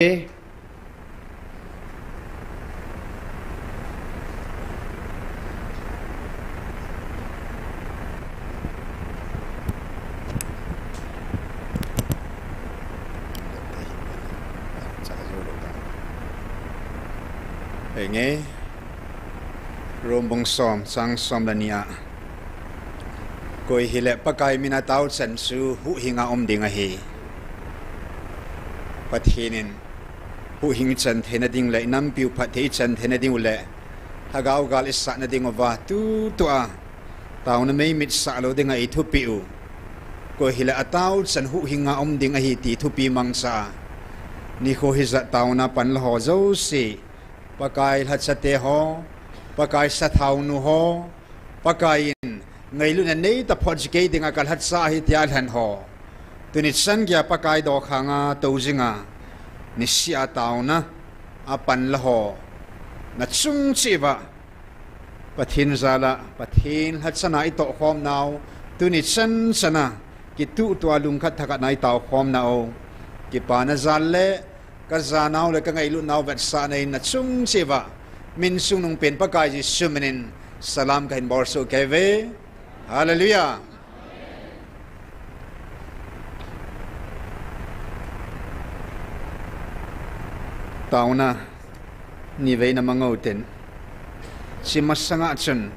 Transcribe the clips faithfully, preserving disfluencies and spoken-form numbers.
Amen. Henge, Rom bung som, chang som le ni a. Koi hile Pakai mina tao chan chu huhhinga um ding ahi. Pathen in huhhing ichan theina ding le, inampiu phatthei ichan theina ding u le, lhagao gal isahna ding uva, tutua taona meimit sah lou dinga eithupi u. Koi hile atao chan huhhinga um ding ahi ti thupi mangcha a. Nikho hijat taona panla ho jouse, Pakai lhachate ho, Pakai sathaonu ho, Pakai in ngailutna neitaphot jikei dinga kalhacha ahi tia lhen ho. Tuni chan geiya Pakai dokhanga tou jinga, nisea taona apanla ho, nachung cheh uva Pathen jala, Pathen lhachana itohkhom nau, tuni chan chana kituhtua lungkhat thakhatna itaokhom nau, kipana jal le kajanau le kangailutnau vetsahna in nachung cheh uva, min chungnungpen Pakai Jesu minin salam kahin bolsoh kei uve. Hallelujah. Taona nivei namang utin. Hiche masanga chun,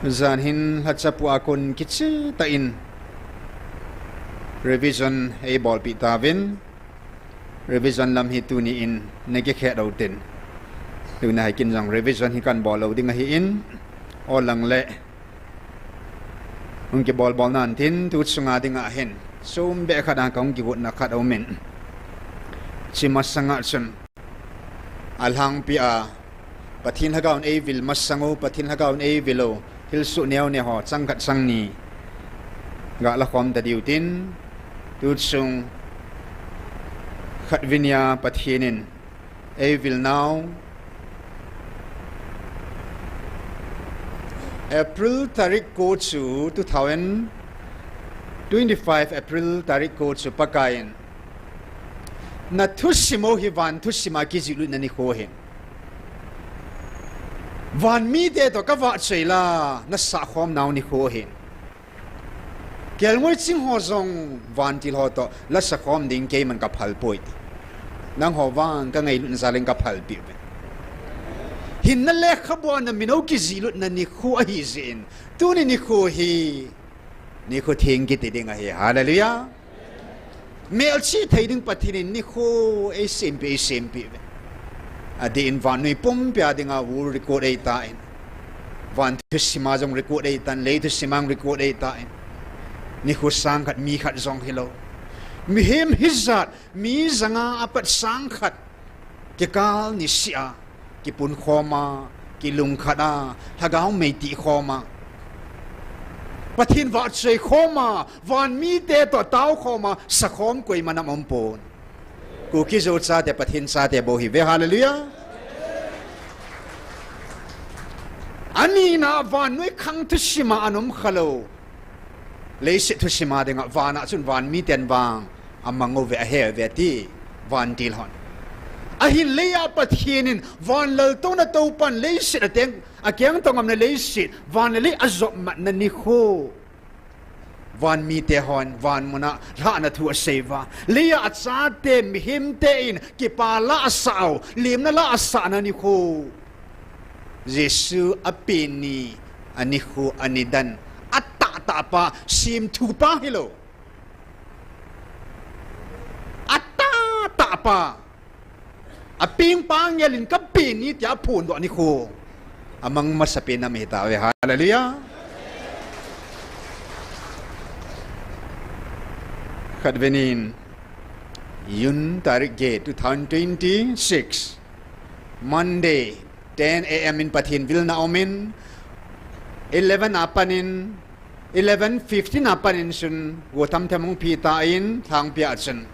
jan hin lhachapu a kon kichehtah in revision eibolpeh tauvin, revision lam hi tuni in nakikhet utin. Tuna hi kin jong revision hi kahin bol lou ding ahin, alang le hung kibolbol nan tin, tu chunga dinga hin, sumbeh khat a kahung kigotna khat aumin. Hiche masanga chun, alhangpi a, Pathen lhagaovin eivil masang u, Pathen lhagaovin eivil u, thilsoh neoneo ho chang khat chang ni galakhom tadiu tin, tu chung khatvei nia Pathen in eivil nau, April tarik ko chu, two thousand twenty-five April tarik ko chu Pakai in, nathusim u hi van thusim a kijih lutna nikho ahin, van mite toh kavahchoi la nasahkhom nau nikho ahin, kelngoi ching ho jong vantil ho toh lasakhom ding keiman kaphalpoi ti. Nangho vang kangailutna jal in kaphalpeh uve. Hinna lekhabua namin u kijih lutna nikho ahijeh in, tuni nikho hi nikho theng kiti ding ahi. Hallelujah. Melchih thei ding Pathen in nikho eisempeh, eisempeh uve. Adeh in vannoi pumpia dinga world record eitan, van thusim a jong record eitan, lei thusim a jong record eitan, nikho sang khat mi khat jong hilou, mihem hijat mi janga apat sang khat kikal nisea kipunkhom a, kilungkhat a, lhagao meitih khom a, Pathen vahchoi khom a, van mite toh taokhom a sakhom koiman aumpon. Kuki Zo chate, Pathen chate bou hiuve. Hallelujah. Anina, vannoi khang thusim a ana um khalou, leiset thusim a dinga, vana chun van miten vang amang uve, ahe uve ati, vantil hon. Ahin leiya Pathen in, van laltouna toupan leiset ateng, akengto ngamna leiset, van le lei ajopmatna nikho, van mite hon van muna lhahna thu asei uva, leiya achate mihemte in kipa la asah u, lemna la asahna nikho, Jesu apen ni, anikho, anidan, atahtahpa, semthupa hilou, atahtahpa, apengpa ngel in kapen ni tia aphondoh nikho, amang masapen nam ahitauve. Hallelujah. Khatvei nin, June tarik get, two thousand twenty-six, Monday, ten A M in Pathen vilna aumin, eleven a panin, eleven fifteen a panin chun go thamthem hung phitan, lhangpia chun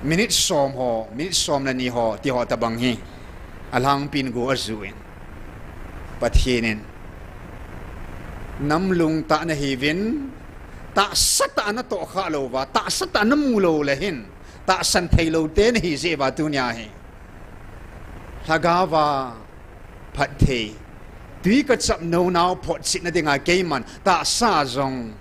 minute som ho, minute som le ni ho tiho tobang hi alhangpin go ajuin, Pathen in, nam lungtah nahiuvin, tahsatah a natohkhah louva, tahsatah a namu lou le hin, tahsan thei lou te nahi jeh uva tunia hi. Lhagao va phatthei. Tui kachap nou nau photchetna dinga keiman tahsa jong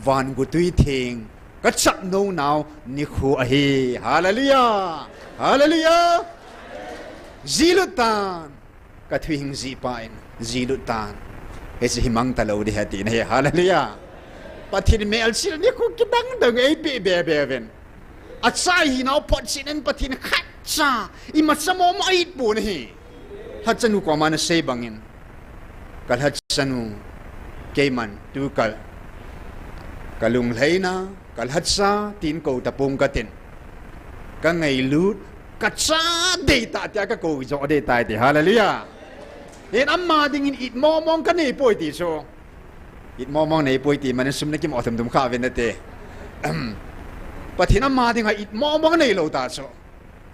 van gotui theng kachap nou nau nikho ahi. Hallelujah. Hallelujah. Jilut tan. Ka thuhing jih pa in, jilut tan. Hiche hi mang talou ding ahi ati nahi. Hallelujah. Pathen melchih nikho kidang dang eipeh bebe uvin. Achai hinau photchetnan Pathen khatcha imacha momo a-it pon ahi. Lhachanu koma nasei bangin, ka lhachanu, keiman tukal ka lunglhaina, ka lhacha tin kou tapong katin, ka ngailut, ka cha dei tah tia ka kou jo dei tai ti. Hallelujah. Hin ama dingin it momong ka nei poi ti chu. It momong nei poi ti manin sum nakimo thum thum kha uvin nate. Pathen ama dinga it momong nei lou ta chu,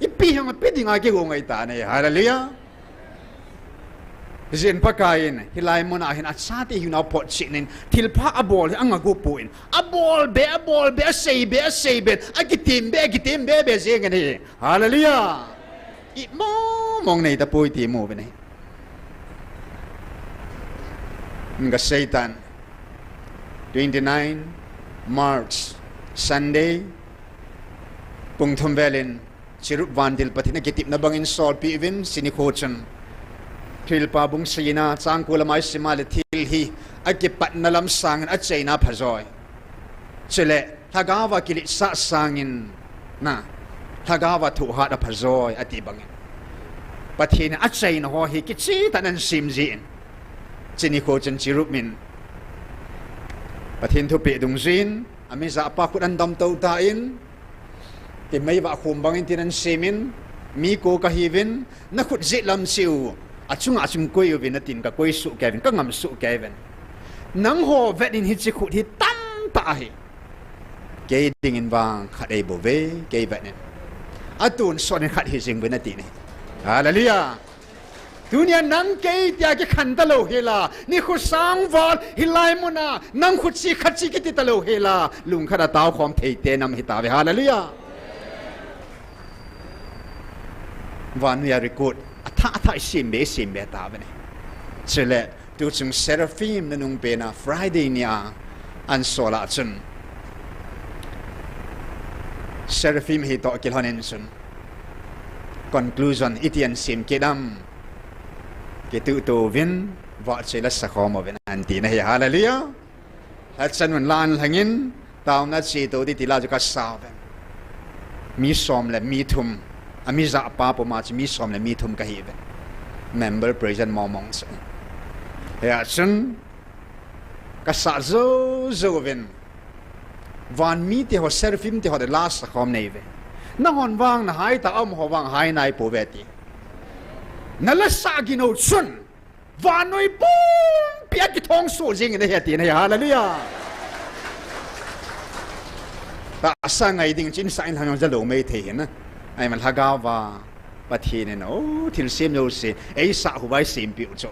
ipi ham ipi dinga kihou ngai ta ne. Hallelujah. Hijeh in Pakai in hilai muna hin achate hinau photchetnin thilpha abol hi anga go pon, abol be, abol be, asei be, asei be, akitem be, akitem be be jeng in ahi. Hallelujah. It momong nei tapoi ti mu uvin ahi. Ka seitan, twenty nine March, Sunday, pung thum velin, Chirup vantil Pathen akitepna bangin solpeh uvin, hiche nikho chun Thilpa bung sagina chang ko lama isim a le thil hi akipatna lam sangin achaina phajoi. Chule lhagao va kiletsah sangin na, lhagao va thohhat aphajoi ati bangin, Pathen in achaina ho hi kicheh tah in ahin sem jin, hiche nikho chun Chirup in Pathen thupeh dungjuiyin, amijahpa khut ahin damtou tan, timei vah khom bangin tin ahin semin, mi ko kahiuvin, nakhut jetlam cheh u, achunga chun koi uvin atin, kakoi soh kei uvin, kangam soh kei uvin. Nangho vetnin hiche khut hi tamtah ahi. Kei dingin vang khat eibouve, kei vetnin. Atonsot in khat hijing uvin ati ahi. Hallelujah. Tunia nang kei tia kikhen talou hela, nikho sangval hilai muna nang khut che khat che kiti talou hela, lungkhat a taokhom thei te nam hitauve. Hallelujah. Vannoiya record athah athah isem be, isem be tauve ne. Chule tuchung Seraphim nanung pena Friday nia ahinsol a chun, Seraphim hitoh kilhonin chun, conclusion iti ahin sem kit am? Kituhto uvin, vahchoi la sakhom uvin ahin ti ahi. Hallelujah. Lhachanun la ahin lhangin, taona chetou ding ti la chu kasauve. Mi som le mi thum, amijahpa puma chu mi som le mi thum kahiuve. Member present momong chu. Hia chun, kasah jou jouvin, van mite ho, Seraphim te ho toh la sakhom neiuve. Nanghon vang nahai ta, amaho vang hai naipouve ti. Nalasah ginou chun, vannoi pumpi akithong soh jengin ahi ati ahi. Hallelujah. Tahsa ngai ding chun sah in lhang jong jalou mei thei hin na. Ahivangin lhagao va Pathen in, o, thilsem jouse eisah uva eisempeh u chu,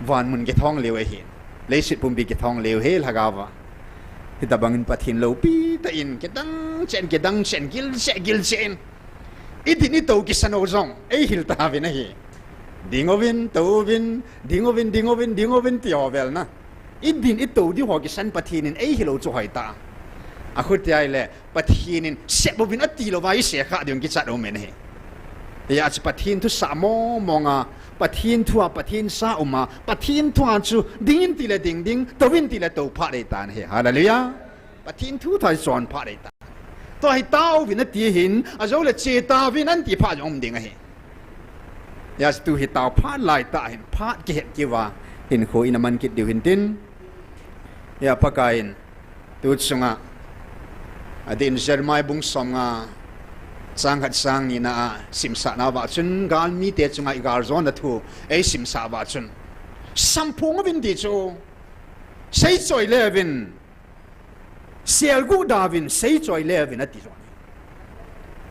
van mun kithong lheh u ahin, leiset pumpi kithong lheh u ahi lhagao va. Hitobangin Pathen loupi tah in kidang cheh in, kidang cheh in, gilcheh, gilcheh in, idin itou kisan u jong eihil tauvin ahi. Ding uvin, tou uvin, ding uvin, ding uvin, ding uvin ti ho vel na, idin itou ding ho kisan Pathen in eihil u chu hoitah. Akhuti ahile Pathen in sep uvin atilouva isep kha ding kichat um in ahi. Hia chu Pathen thu sah mong mong a, Pathen thu a Pathen sa um a, Pathen thu a chu ding in tile ding ding, tou in tile tou phat dei tan ahi. Hallelujah. Pathen thu thah chon phat dei tan. Tua hi taovin ati hin, ajoule che taovin anti phat jong um ding ahi. Hia chu tu hi tao phat laitah hin, phat kihet kit uva hinkho ina man kit diu hintin. Hia Pakai in, tu chunga, adin Jeremiah bung somnga, chang khat chang nina a simsahna uva chun, galmite chunga igaljona thu eisimsah uva chun, samphong uvin ti chu, seichoi le uvin, selguh da uvin, seichoi le uvin ati jong.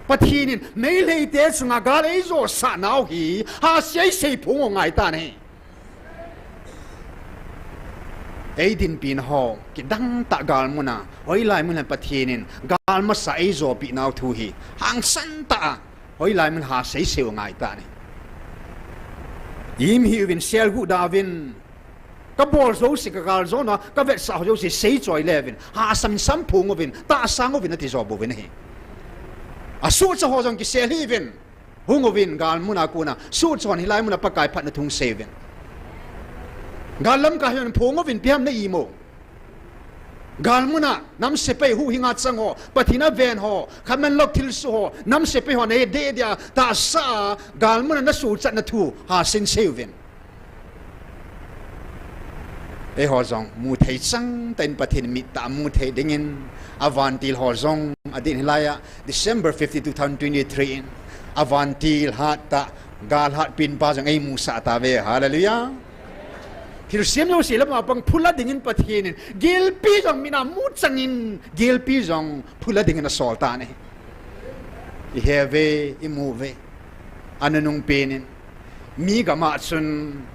Pathen in Meiteite chunga gal eijosah nau hi, hasia iseiphong u ngai tan ahi. eidinpi na ho, kidang tah gal mun a, hoilai mun a Pathen in gal masa eijopeh nau thu hi hangsan tah a, hoilai mun a ha seisei u ngai tah ahi. Im hih uvin, sel gu da uvin, kabol jouse, kagal jona, kavetsah ho jouse seichoi le uvin, ha sam in samphong uvin, tahsan uvin ati jo bouvin ahi. Asuhcha ho jong kisel hih uvin, hung uvin, gal mun a kona suhcha hon hilai mun a Pakai phatna thu sei uvin. Gal lamkai hon phong uvin, ipi ham na imu. Gal mun a nam sepai, huhhing a chang ho, Pathen a ven ho, khamen lok thilsoh ho, nam sepai ho na deh dia, tahsa a gal mun a na suhchatna thu ha seisei uvin. Eiho jong mu thei chang tah in Pathen mit tah a mu thei dingin, avantil ho jong adin hilai a December fifteen, two thousand twenty-three in avantil hat tah, gal hatpen pa jong eimusah tauve. Hallelujah. Thilsem jouse lam a pang phula dingin Pathen in gelpi jong mit a mu chang in, gelpi jong phula dingin asol tan ahi. Ihe uve, imu uve. Anunung pen in, mi gam a chun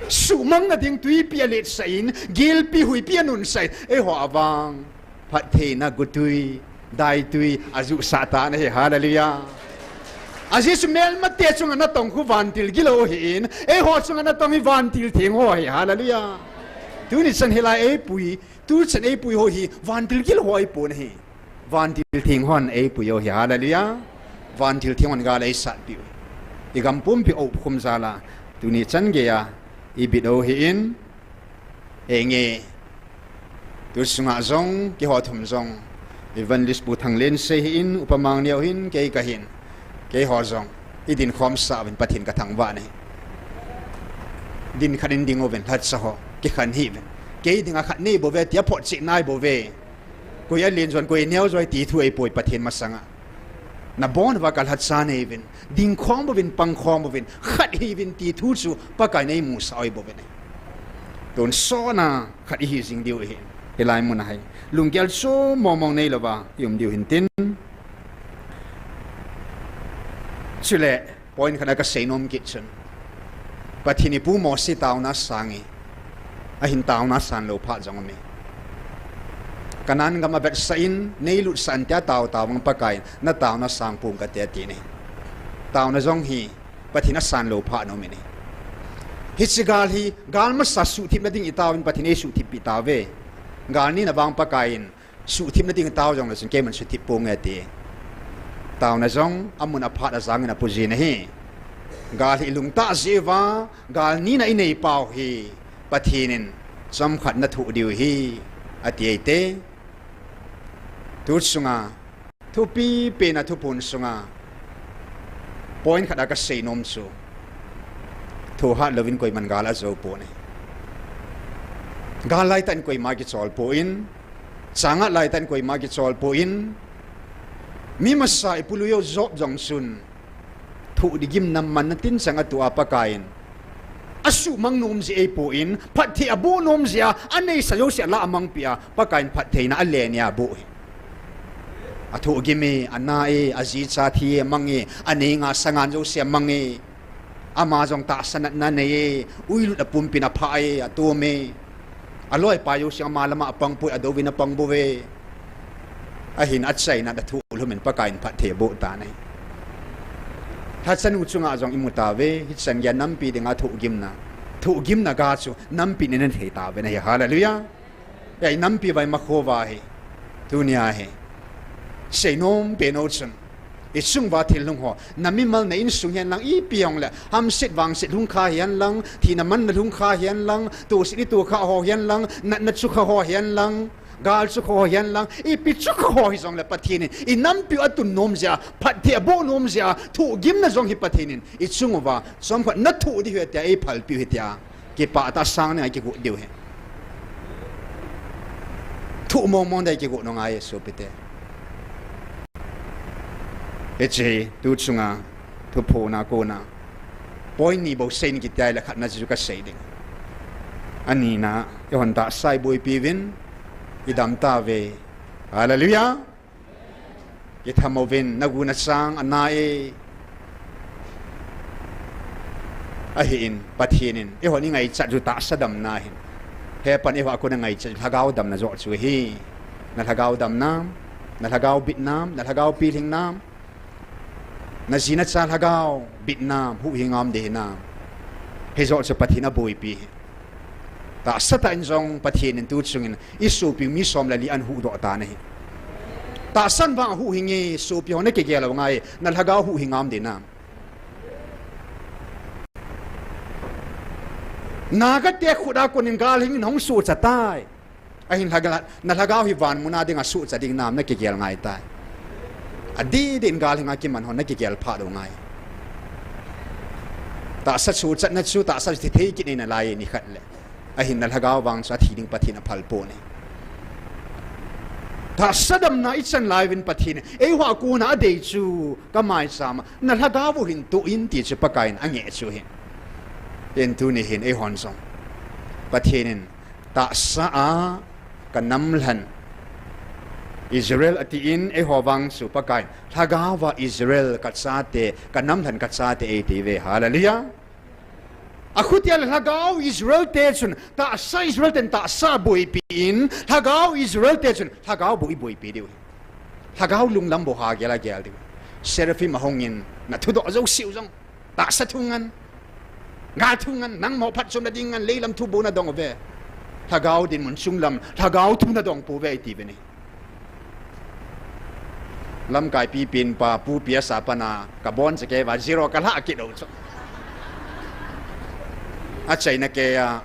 suhmang na ding twipi aletsah in, gelpi huipi anunsah in, eiho a vang phattheina gotwi, daitwi ajuhsah tan ahi. Hallelujah. Ajeh chu melmate chunga natong khu vantil gilou ahin, eiho chunga natong hi vantil theng ho ahi. Hallelujah. Tuni chan hilai eipui, tuchan eipui ho hi vantil gilou ho ahipon ahi. Vantil theng hon eipui u ahi. Hallelujah. Vantil theng hon gal eisatpeh u. Igam pumpi a um khum jal a, tuni chan geiya ibit u ahin, henge, tu sunga jong keiho thum jong, Evangelist Pu Thanglensei hin, Upa Mangneo hin, kei kahin, keiho jong idin khomsah uvin Pathen kathangvah in ahi. Din khat in ding uvin, lhatsa ho kikhen hih uvin. Kei dinga khat nei bouve tia photchet nai bouve. Koi alen joi, koi neo joi ti thu ahipoi, Pathen masanga nabon uva kalhatsa nei uvin, dingkhom uvin, pangkhom uvin, khat hih uvin ti thu chu Pakai in eimusah u ahibouvin ahi. Tonsot a khat ihi jing diu ahi. Hilai mun a hi lunggel chom mongmong neilouva ium diu hintin. Chule point khat a kaseinom kit chun, Pathen in Pu Mose taona asang e, ahin taona asan lou phat jong aume. Canaan gam avetsah in, neilutsah in tia tao tao vang Pakaiyin, nataona asang ponge kati atin ahi. Taona jong hi Pathen in asan lou phat aume. Hiche gal hi, gal masa suhthipna ding itaovin Pathen in eisuhthip peh tauve. Gal nina vang Pakaiyin, suhthipna ding tao jongle chun keiman suhthip ponge ati. Taona jong amun aphat ajangin apu jin ahi. Gal hi ilungtah jeh uva, gal nina inei pau hi Pathen in chomkhat nathoh diu ahi, ati eite. Tu chunga, thupi pen a thuphon sunga point khat a kaseinom chu, thohhat louvin koiman gal ajou poi. Gal laitah in koima kichol poi, changat laitah in koima kichol poi, mi masa ipu lui u Job jong chun, thohgimna manna tinchang atoh a Pakaiyin asuhmang nom jeh ahipoi, phatthei aboh nom jeh a, aneisa jouse alah amangpeh a, Pakaiyin phattheina alen a aboh ahi. Athohgim e, ana e, ajicha thi e amang e, anei nga sa ngan jouse amang e. Ama jong tahsa natna anei e, uilut apumpin aphah e, atom e. Aloipa jouse ama lama apang poi, adouvin apang bouve. Ahin achaina athoh lhumin Pakaiyin phatthei aboh tan ahi. Lhachanu chunga jong imu tauve, hichan geiya nampi dinga thohgimna, thohgimna ga chu nampi in anathei tauve ahi. Hallelujah. Ei nampi vai makhouva hi, tunia hi seinom pen u chun, ichung uva thil lhung ho, namimal na insung hihen lang, ipi jongle, hamset vangset lhung kha hihen lang, thina manna lhung kha hihen lang, toset ito kha ho hihen lang, natna chukha ho hihen lang, gal chukha ho hihen lang, ipi chukha ho hijongle Pathen in inampiu atun nom jeh a, phatthei aboh nom jeh a, thohgimna jong hi Pathen in ichung uva chomkhat nathoh diu ahi tia eiphalpiu ahi tia kipah tah a sang dinga kigot diu ahi. Thoh mongmong dinga kigot ngai e sopite. Hiche hi tu chunga thuphon a kona point ni bou seiyin kiti ahile, khatna chu kasei ding. Anina, ihon tahsa iboipi uvin, idam tauve. Hallelujah. Kitham uvin, nagu nachang ana e. Ahin, Pathen in eihon ingaichat chu tahsa damna ahin, Hepan eiho a kona ngaichat lhagao damna joh chu hi. Na lhagao dam nam, na lhagao bit nam, na lhagao pilhing nam, na ji na cha lhagao bit nam, huhhing ngam ding hinam. Hijoh chu Pathen aboipi hi. Tahsa tah in jong Pathen in tu chungin i sopi mi som le li ahin huhdoh tan ahi. Tahsan vang ahuhhing e, sopi ho na kigel u ngai, na lhagao huhhing ngam ding nam. Naga te khut a konin galhing in hung suhcha tai. Ahin lhaga-, na lhagao hi van muna dinga suhcha ding nam na kigel ngai tai. Adih dih in galhing a kiman ho na kigel phat u ngai. Tahsa suhchatna chu tahsa thi thei kit nei nalai nikhat le. Ahin na lhagao vang chu athi ding Pathen aphal poi. Tahsa damna i chan lai uvin Pathen in eiho a kona adei chu ka maicham a, na lhagao u hin toh in ti chu Pakai in angeh chu hi. Hin tuni hin eihon jong Pathen in tahsa a ka namlhan Israel atin eiho vang chu Pakai in lhagao a Israel ka chate, ka namlhan ka chate eiti uve. Hallelujah. Akhutia le lhagao Israel te chun, tahsa Israel ten tahsa boipi in, lhagao Israel te chun, lhagao bou i boipi diu hi. Lhagao lunglam bou ha gel a gel diu. Seraphim ahung in, na thudoh jouse u jong, tahsa thu ngen, gal thu ngen, nangma phatchomna ding ngen, leilam thu bou na dong uve. Lhagao dinmun chunglam, lhagao thu na dong pouve eiti uve ni. Lamkai pipen pa, pu P S a pana, ka bon cha kei uva, zero ka lah kit u chu. Achaina kei a,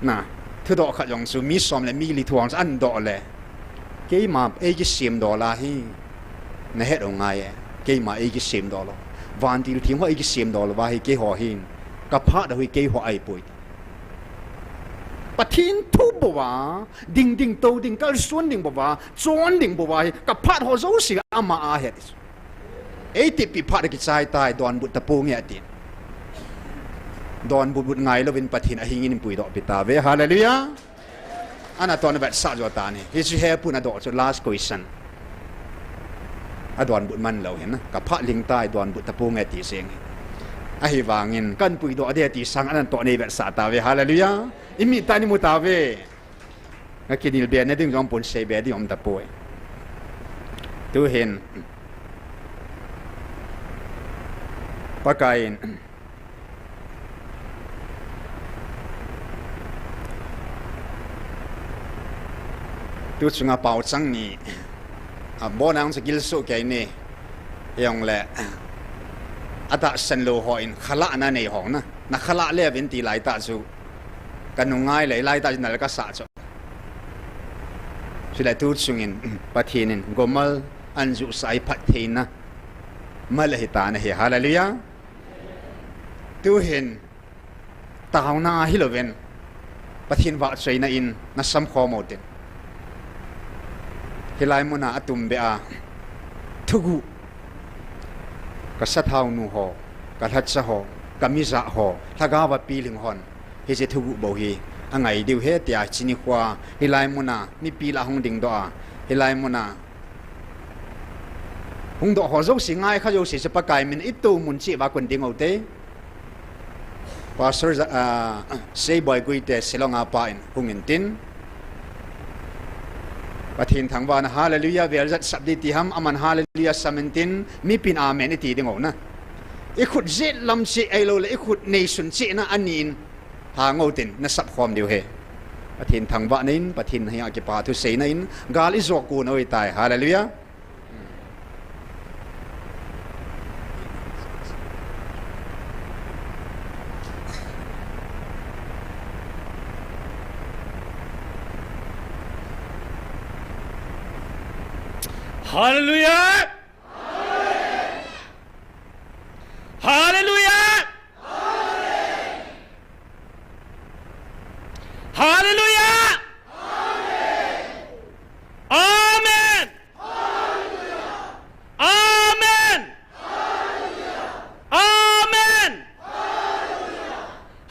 na, thudoh khat jong chu, mi som le mi li thu ang chu ahin doh le. Keima eikisem doh la hi, na het u ngai e. Keima eikisem doh lou. Vantil theng ho eikisem doh lou uva hi, keiho hin. Ka phat u hi keiho ahipoi. Pathen thu bou a, ding ding tou ding, kalson ding bou a, chon ding bou a hi, ka phat ho jouse ama a het. Eitipi phat a kichai tai, donbut tapou nge ati. Donbut but ngai louvin Pathen ahing in puidoh pi tauve. Hallelujah. Ana toh na vetsah jo ta ni. Hiche hi puna doh chu last question. Adonbut man lou hin, ka phat ling tai, donbut tapou nge ti seng. Ahivangin, kahin puidoh ding ti sang ana toh nei vetsah tauve. Hallelujah. I mit tah in i mu tauve. Ka kinel be na ding jong pon sei be ding um tapoi. Tu hin. Pakai in. Tu chunga pao chang ni. Abon ang chu gilsu kei ni. Hijongle. Atahsan lou ho in khalah na nei hong na. Na khalah le vin ti lai tah chu. Ka nungai le lai tah chu nal ka sa chu. Chule tu chungin Pathen in gomal an ju sai phat theina. Mal ahi ta na hi. Hallelujah. Tu hin, taona hilouvin, Pathen vahchoina in na samkhom u tin. Hilai muna atum be a, thuguh, ka sathau nu ho, ka lhacha ho, ka mijah ho, lhagao a pilhing hon, hiche thuguh bou hi, angai diu ahi tia, chini khoa, hilai muna, mipi lah hung dingdoh a, hilai muna, hungdoh ho jouse, ngai kha jouse, chu Pakai min i tou mun cheh uva kon ding u te. Pastor, ah, Seiboi Guite Shillong a pa in hung in tin. Pathen thangvahna hallelujah, vel jat sap di ti ham, aman hallelujah sam in tin, mipin amen i ti ding u na. I khut jet lam cheh ahilou le, i khut neisun cheh na ani in, hang u tin, na sapkhom diu ahi. Pathen thangvahna in, Pathen henga kipa thuseina in, gal i jo kon u ahi tai, hallelujah. Hallelujah! Hallelujah! Hallelujah! Amen! Amen! Amen!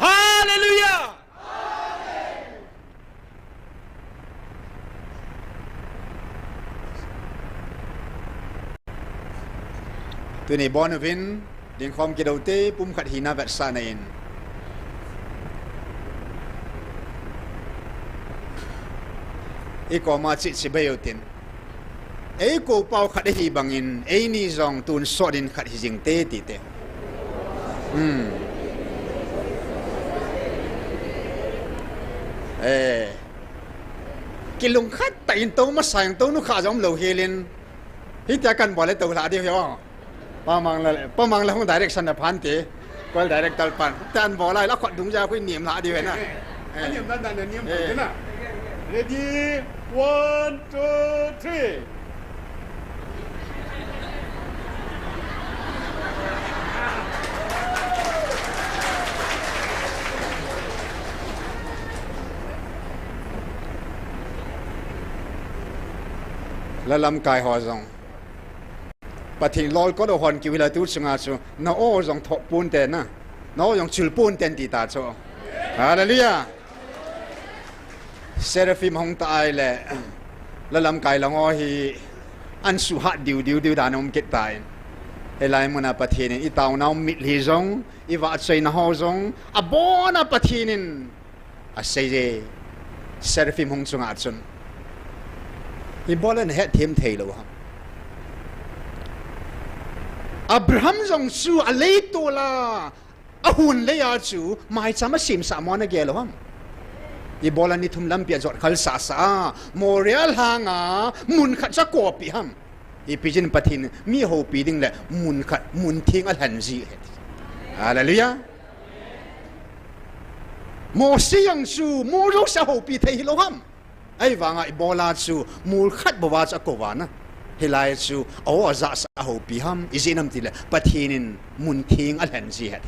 Hallelujah! Tuni bon uvin, dingkhom kit u te, pumkhat hina vetsahna in. I koma chih chi bei u tin. Ei kou pau khat ahi bangin, eini jong tun sot in khat hi jing te ti te. Hmm. Eh. Kilungkhat tah in tou masa in tou nukha jong lou helin. Hitia kan bol le tou hla diu hi o. Pamang la, pamang la hung direction na phan te. Kol director pan. Tan bol lai la khot dung ja khu i niam hla diu hi na. Eh. A niam dan dan na niam Eh. phan na. Ready? One, two, three. La lamkai ho jong. Pathen lolkol u hon kiu hila tu chunga chu, na o jong thop pon te na, na o jong chul pon te ti ta chu. Hallelujah. Seraphim hung ta ai le, la lamkai lang o hi, an suhat diu diu diu dan um kit ta in. Hilai muna Pathen in i taonau mitlhi jong, i vahchoina ho jong, abona Pathen in, asei je, Seraphim hung chunga chun. Ibol a na hetthem thei lou ham. Abraham jong chu a leitol a, a hun lei a chu, maicham a semsah mo na gel u ham. Ibol a ni thum lampi a jot khal sasa a, Moria lhang a, mun khat cha kopi ham. Ipi jin Pathen mi houpi ding le mun khat, mun theng a lhen ji ahi. Hallelujah. Mose jong chu, mol jouse a houpi thei hilou ham. Ahivanga ibol a chu, mol khat bou a chu a kou va na. Hilai chu, a o a ja sa a houpi ham, ijeh inem itile, Pathen in mun theng a lhen ji ahi.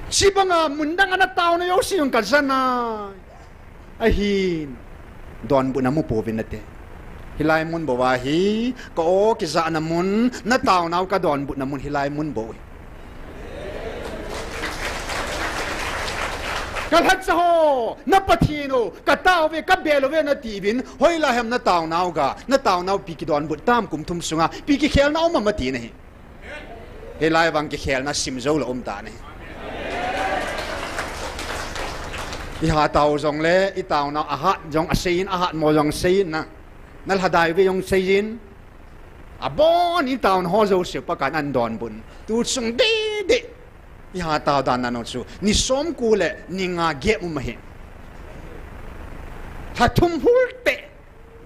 Chibanga mun dang a na taona jouse jong ka ja nai. Ahin, donbutna mu pouvin nate. Hilai mun bou ahi, ka o kijahna mun, na taonau ka donbutna mun, hilai mun bou hi. Ka lhacha ho, na Pathen o, ka tao ve, ka bel uve na tiuvin, hoilai ham na taonau ga, na taonau ipi kidonbut tam kum thum sunga, ipi kikhelna um am ati na hi. Hilai vang kikhelna sim jou lou um ta na hi. I hatau jong le, i taonau a hat jong a sei in, a hat mo jong sei in na. Na lhadai ve jong sei in. Abon i taona ho jouse Pakaiyin an donbut. Tu chung dede. I hatau dan nanu chu. Ni som ko le, ni nga gap um ahi. Lha thum hul te.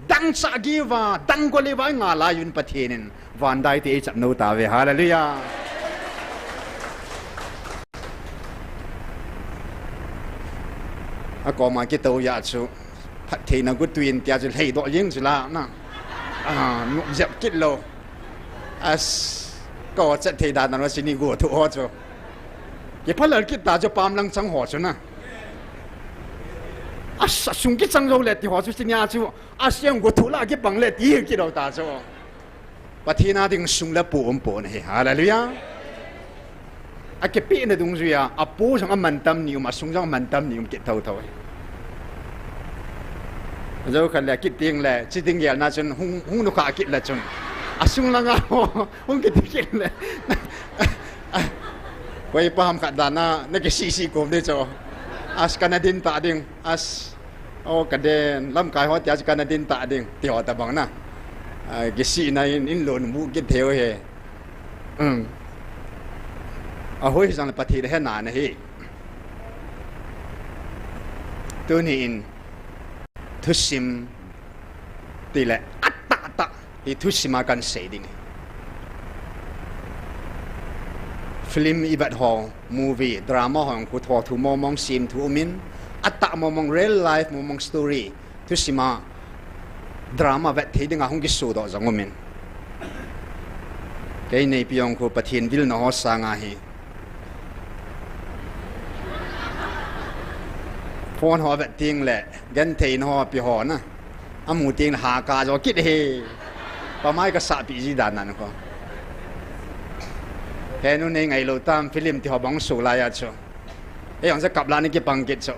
Dangchah gei uva, dang gol uva i nga lai un Pathen in van dai te ei chap nou ta ve. Hallelujah. A koma kitou ya chu, phattheina gu tuin tia chu lhei doh jing chu la na. A, nuam jep kit lou. As, ka o chat thei dan na lo sini gu thu ho chu. Kiphalal kit ta chu pam lang chang ho chu na. As, a sung kichang jou le ti ho chu sini a chu. A siang gu thu la kipang le ti hi kit lou ta chu. Pathen a ding sung le pu um pon ahi. Hallelujah. A kipehna dungjuia, a pu jong a mantam ni um, a sung jong a mantam ni um kit thotho ahi. Jou khat le kit ding le, chi ding gel na chun hung, hung nukha kit le chun. A sung langa ho, hung kit kit le. Koi pa ham khat dan na, na kisih sih kom ding chu. As kana din ta ding, as O, ka den, lamkai ho tia chu kana din ta ding, ti ho tabang na. A, kisihna in, in lon mu kit thei u hi. Um. A hoi hi jong le Pathen a hena na hi. Tuni in, thusim, tile, a tah tah. Hi thusim a kan sei ding. Film i vet ho, movie, drama ho khu thothu mong mong, sim thu um in, a tah mong mong, real life mong mong story, thusim a drama vet thei dinga hung kisodoh jong um in. Kei neipi jong khu Pathen vilna ho sanga hi. Phone ho vet ting le, genthei na ho pi ho na. Amu ting le ha ka jo kit hi. Pamai ka sah pi ji dan nan ko. He nu nei ngai lou tam film ti ho bang su lai a chu. He jong sa kap la ni kipang kit chu.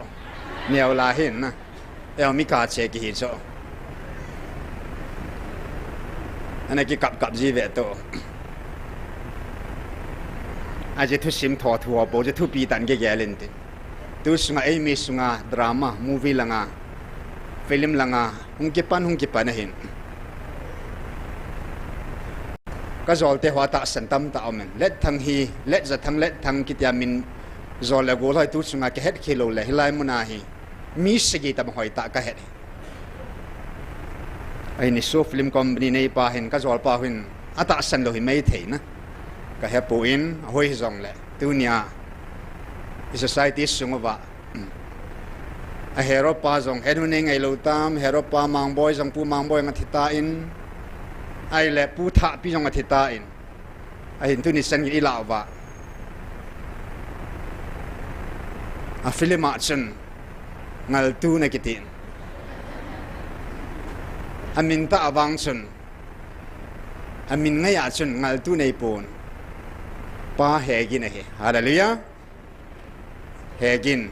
Neo la hin na. He jong mi ka che ki hi chu. Ana kikap kap ji ve to. A je thusim thothu ho po je thupi tan ke gel in ti. Tu sunga eimi sunga drama, movie langa. film langa hung kipan, hung kipan ahin. Ka jolte ho a tahsan tamtah aum in. Letthang hi, Letjathang, Letthang kitia min jol le gol hoi tu chunga ka het khel lou le, hilai muna hi mi sagi tam hoi tah ka het hi. Ahin Niso Film Company neipa hin ka jolpa hin a tahsan lou hi mei thei na. Ka hepon, ahoi hijongle. Tunia, i society sung uva, a hero pa jong, het u nei ngai lou tam, hero pa Mangboi jong, Pu Mangboi jong athi tan, ahile Pu Thahpi jong athi tan. Ahin tuni chan i lah uva, a film a chun Ngaltun akitin. A min tah a vang chun, a min ngai a chun Ngaltun ahipon, Pa Hegin ahi. Hallelujah. Hegin.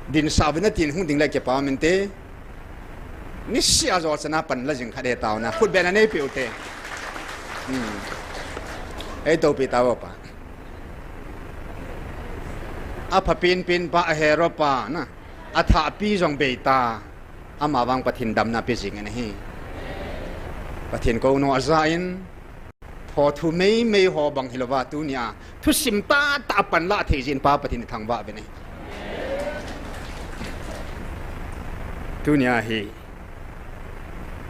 Dinsah uvin atin hung ding le kipa um inte. Nisih a jo chana pan la jing khat e tao na. Khut beng a nei peh u te. Hmm. Ei topi tao pa. A pha penpen pa, a hero pa na. A Thahpi jong bei ta. Ama vang Pathen damna pe jing in ahi. Pathen kouno a ja in. Thothu meimei ho bang hilouva tunia thusim tahtah a panla thei jin Pa Pathen i thangvah uvin ahi. Tunia hi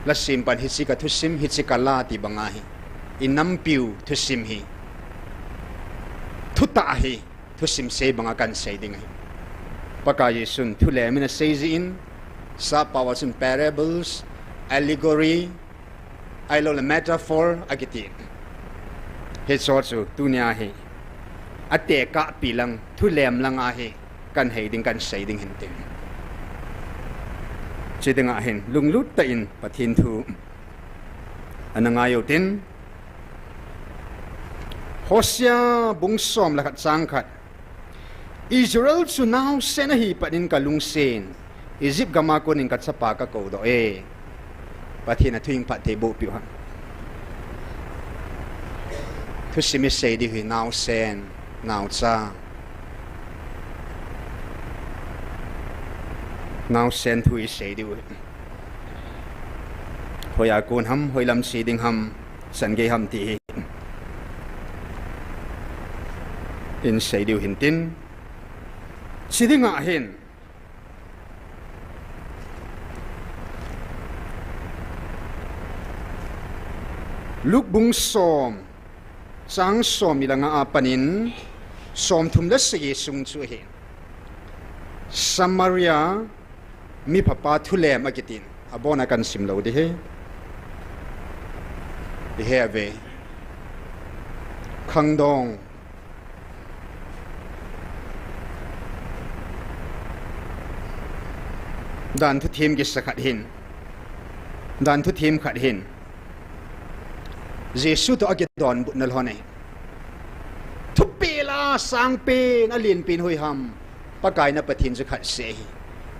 la sem pan hiche ka thusim, hiche ka la ti banga hi i nampiu thusim hi thutah ahi, thusim sei banga kan sei ding ahi. Pakai Jesun thulem in asei jin, sappao a chun parables, allegory, ahilouleh metaphor akiti. Hicheho chu tunia hi atekahpi lang, thulem lang ahi, kan hei ding, kan sei ding hinte. Chiding ahin lunglut tah in Pathen thu ana ngai utin, Hosea bung som le khat chang khat. Israel chu naosen ahi pat in ka lungset in, Egypt gam a kon in ka chapa ka koudoh e. Pathen a thu hing phatthei boh peh u hen. Thusim i sei diu hi naosen, naocha. Naosen thu i sei diu hi. Hoiya kon ham, hoilam che ding ham, chan gei ham ti hi in sei diu hintin. Chiding ahin Luke bung som, chang som le nga a panin, som thum le sagi sung chu ahi. Samaria miphapa thulem akitin, abona kan sim lou ding ahi. I he uve. Khangdong. Dan thuthem kisa khat hin. Dan thuthem khat hin. Jesu toh akidonbutna lhon ahi. Thupel a sangpen, alen pen hoiham. Pakai na Pathen chu khat seh ahi.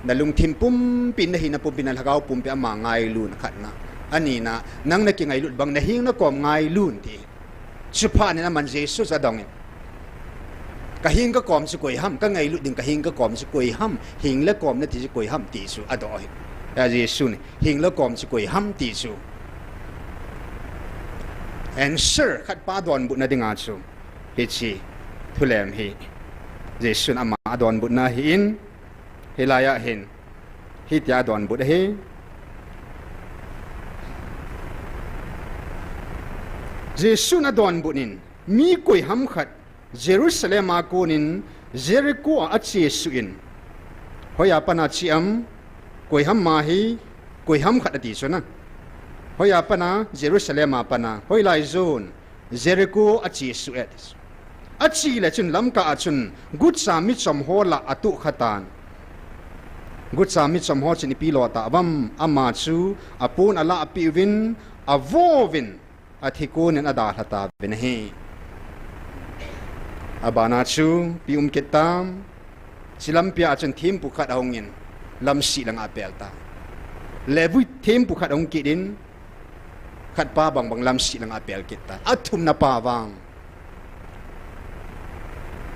Na lungthim pumpi, na hina pumpi, na lhagao pumpi ama ngailun khatna. Anina, nang na kingailut bang, na heng na kom ngailun ti. Chuphat in aman Jesu chu adongin. Ka heng ka kom chu koi ham, ka ngailut ding ka heng ka kom chu koi ham, heng le kom nati chu koi ham ti chu adoh ahi. A Jesu in, heng le kom chu koi ham ti chu. Answer khat pa donbutna dinga chu. Hiche thulem hi Jesun ama adonbutna ahin, hilai a hin hitia adonbut ahi. Jesun adonbut in, mi koiham khat Jerusalem a konin Jericho a achesuh in, hoiya pana che am, koiham ma hi, koiham khat ati chu na. Hoiya pana, Jerusalem a pana, hoilai jon, Jericho achesuh e. Ache le chun lamkah a chun gucha michom ho lah atohkhatan. Gucha michom ho chun ipi lo tauvam, ama chu apon alahpeh uvin, avo uvin, athi konin adalha tauvin ahi. Abana chu ipi um kit tam, hiche lampi a chun thempu khat ahungin, lamseh langa apel ta. Levi thempu khat ahung kit in, khatpa bangbang lamseh langa apel kit ta. Athumna pa vang,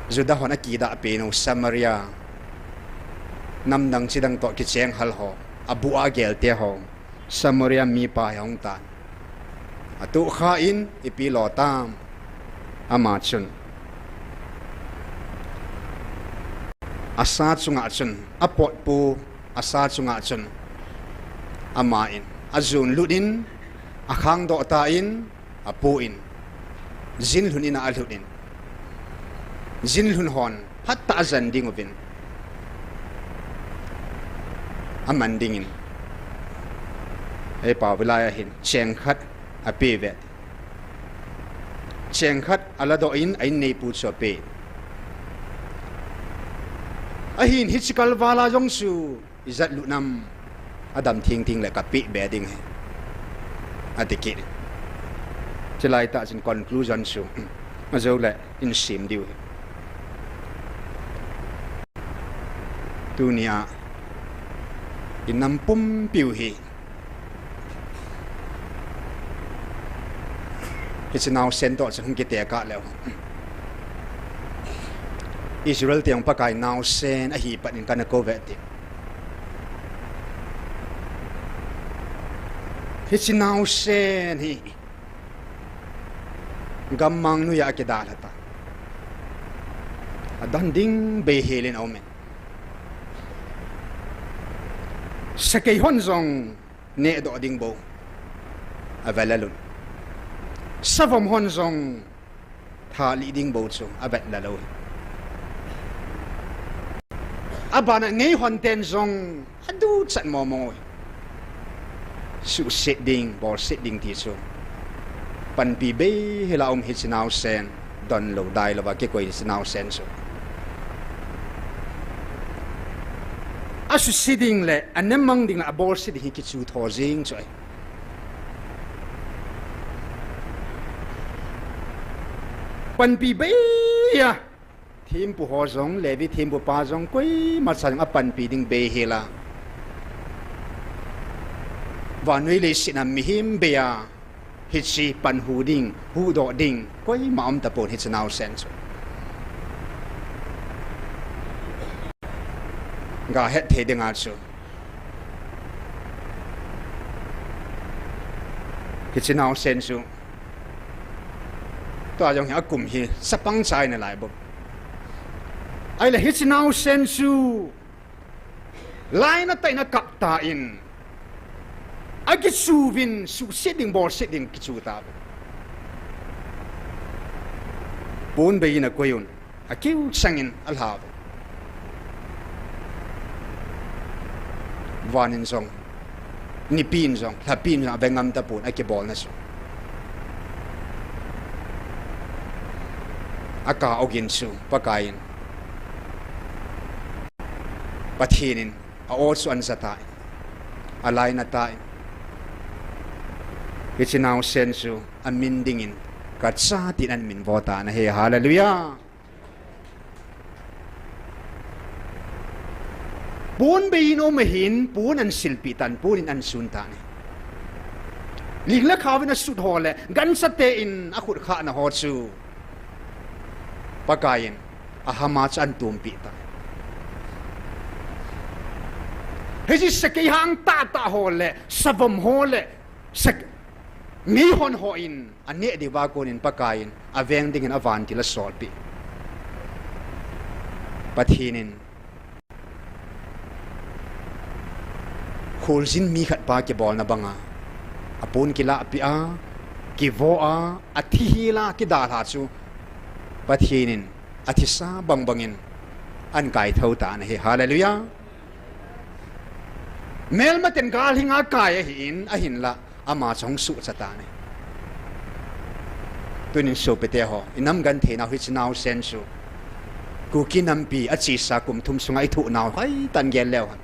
Juda hon akidah pen u Samaria, namdang chidang toh kicheng hal ho, abu a gel te ho, Samaria mipa hi ahung tan. Atuh kha in, ipi lo tam. Ama chun asa chunga chun, apotpu asa chunga chun, ama in ajun lut in, akhang doh ta in, apu in, jinlhun in a alhut in, jinlhun hon phat a ajan ding uvin, aman dingin, ei pau vilai ahin, cheng khat ape ve. Cheng khat aladoh in, a inneipu chu ape. Ahin hichi kalval a jong chu ijat lut nam, adam thingthing le kapeh be ding ahi, ati kit. Chulai tah chun conclusion chu, ajou le insim diu ahi. Tunia inam pumpiu hi hichi naosen toh chun hung kitekah leu, Israel te jong Pakai naosen ahi pat in kana kou ve ti. Hichi naosen hi gammang noiya akidalha ta. Adon ding beihel in aume. Sakei hon jong nehdoh ding bou avel alun. Savom hon jong thalih ding bou chu avet la lou. Abana ngei hon ten jong aduchat momo. Suhset ding, bolset ding ti chu panpi beihel a um hichi naosen, don lou dai louva kikoi hichi naosen chu. Asuhset ding le anemang ding le abolset ding hi kichu tho jing chu ahi. Panpi bei a, thempu ho jong, Levi thempu pa jong, koima cha jong apanpi ding beihel a, vannoi leiset a mihem bei a, hichi pan hu ding, huhdoh ding koima um tapon hichi naosen chu. Gahet thei dinga chu hichi naosen chu, tua jong hi akum hi chapang chai nalai bou. Ahile hichi naosen chu lainatah in akap tan, akichuvin suhset ding bolset ding kichu tauve. Pon bei in akoiyun, akiu changin alhauve. Van in jong, nipi in jong, lhapi in jong ave ngam tapon akibolna chu. Akah ogin chu Pakai in, Pathen in a-o chu anjatai, alainat tai. Hichi naosen chu amin dingin kacha tin amin vo tan ahi. Hallelujah. Pon bei in um ahin, pon ansilpeh tan, pon in ansun tan ahi. Ling le khaovin asut ho le gancha ten akhut khahna ho chu Pakai in ahama chu antumpeh tai. Hiche sakei hang tahtah ho le savom ho le sak-, meihon hon aneh diuva konin Pakai in aveng dingin avantil asolpeh. Pathen in kholjin mi khat pa kibolna banga apon kilahpeh a, kivo a, athi hela kidalha chu Pathen in athisa bangbangin ankaithou tan ahi. Hallelujah. Melmaten gal hinga kai ahin, ahinla ama chu hung suhcha tan ahi. Tunin sopite ho, inam gentheinau hiche naosen chu Kuki nampi achesa kum thum sunga ithohnau hoitah in gel leu hen.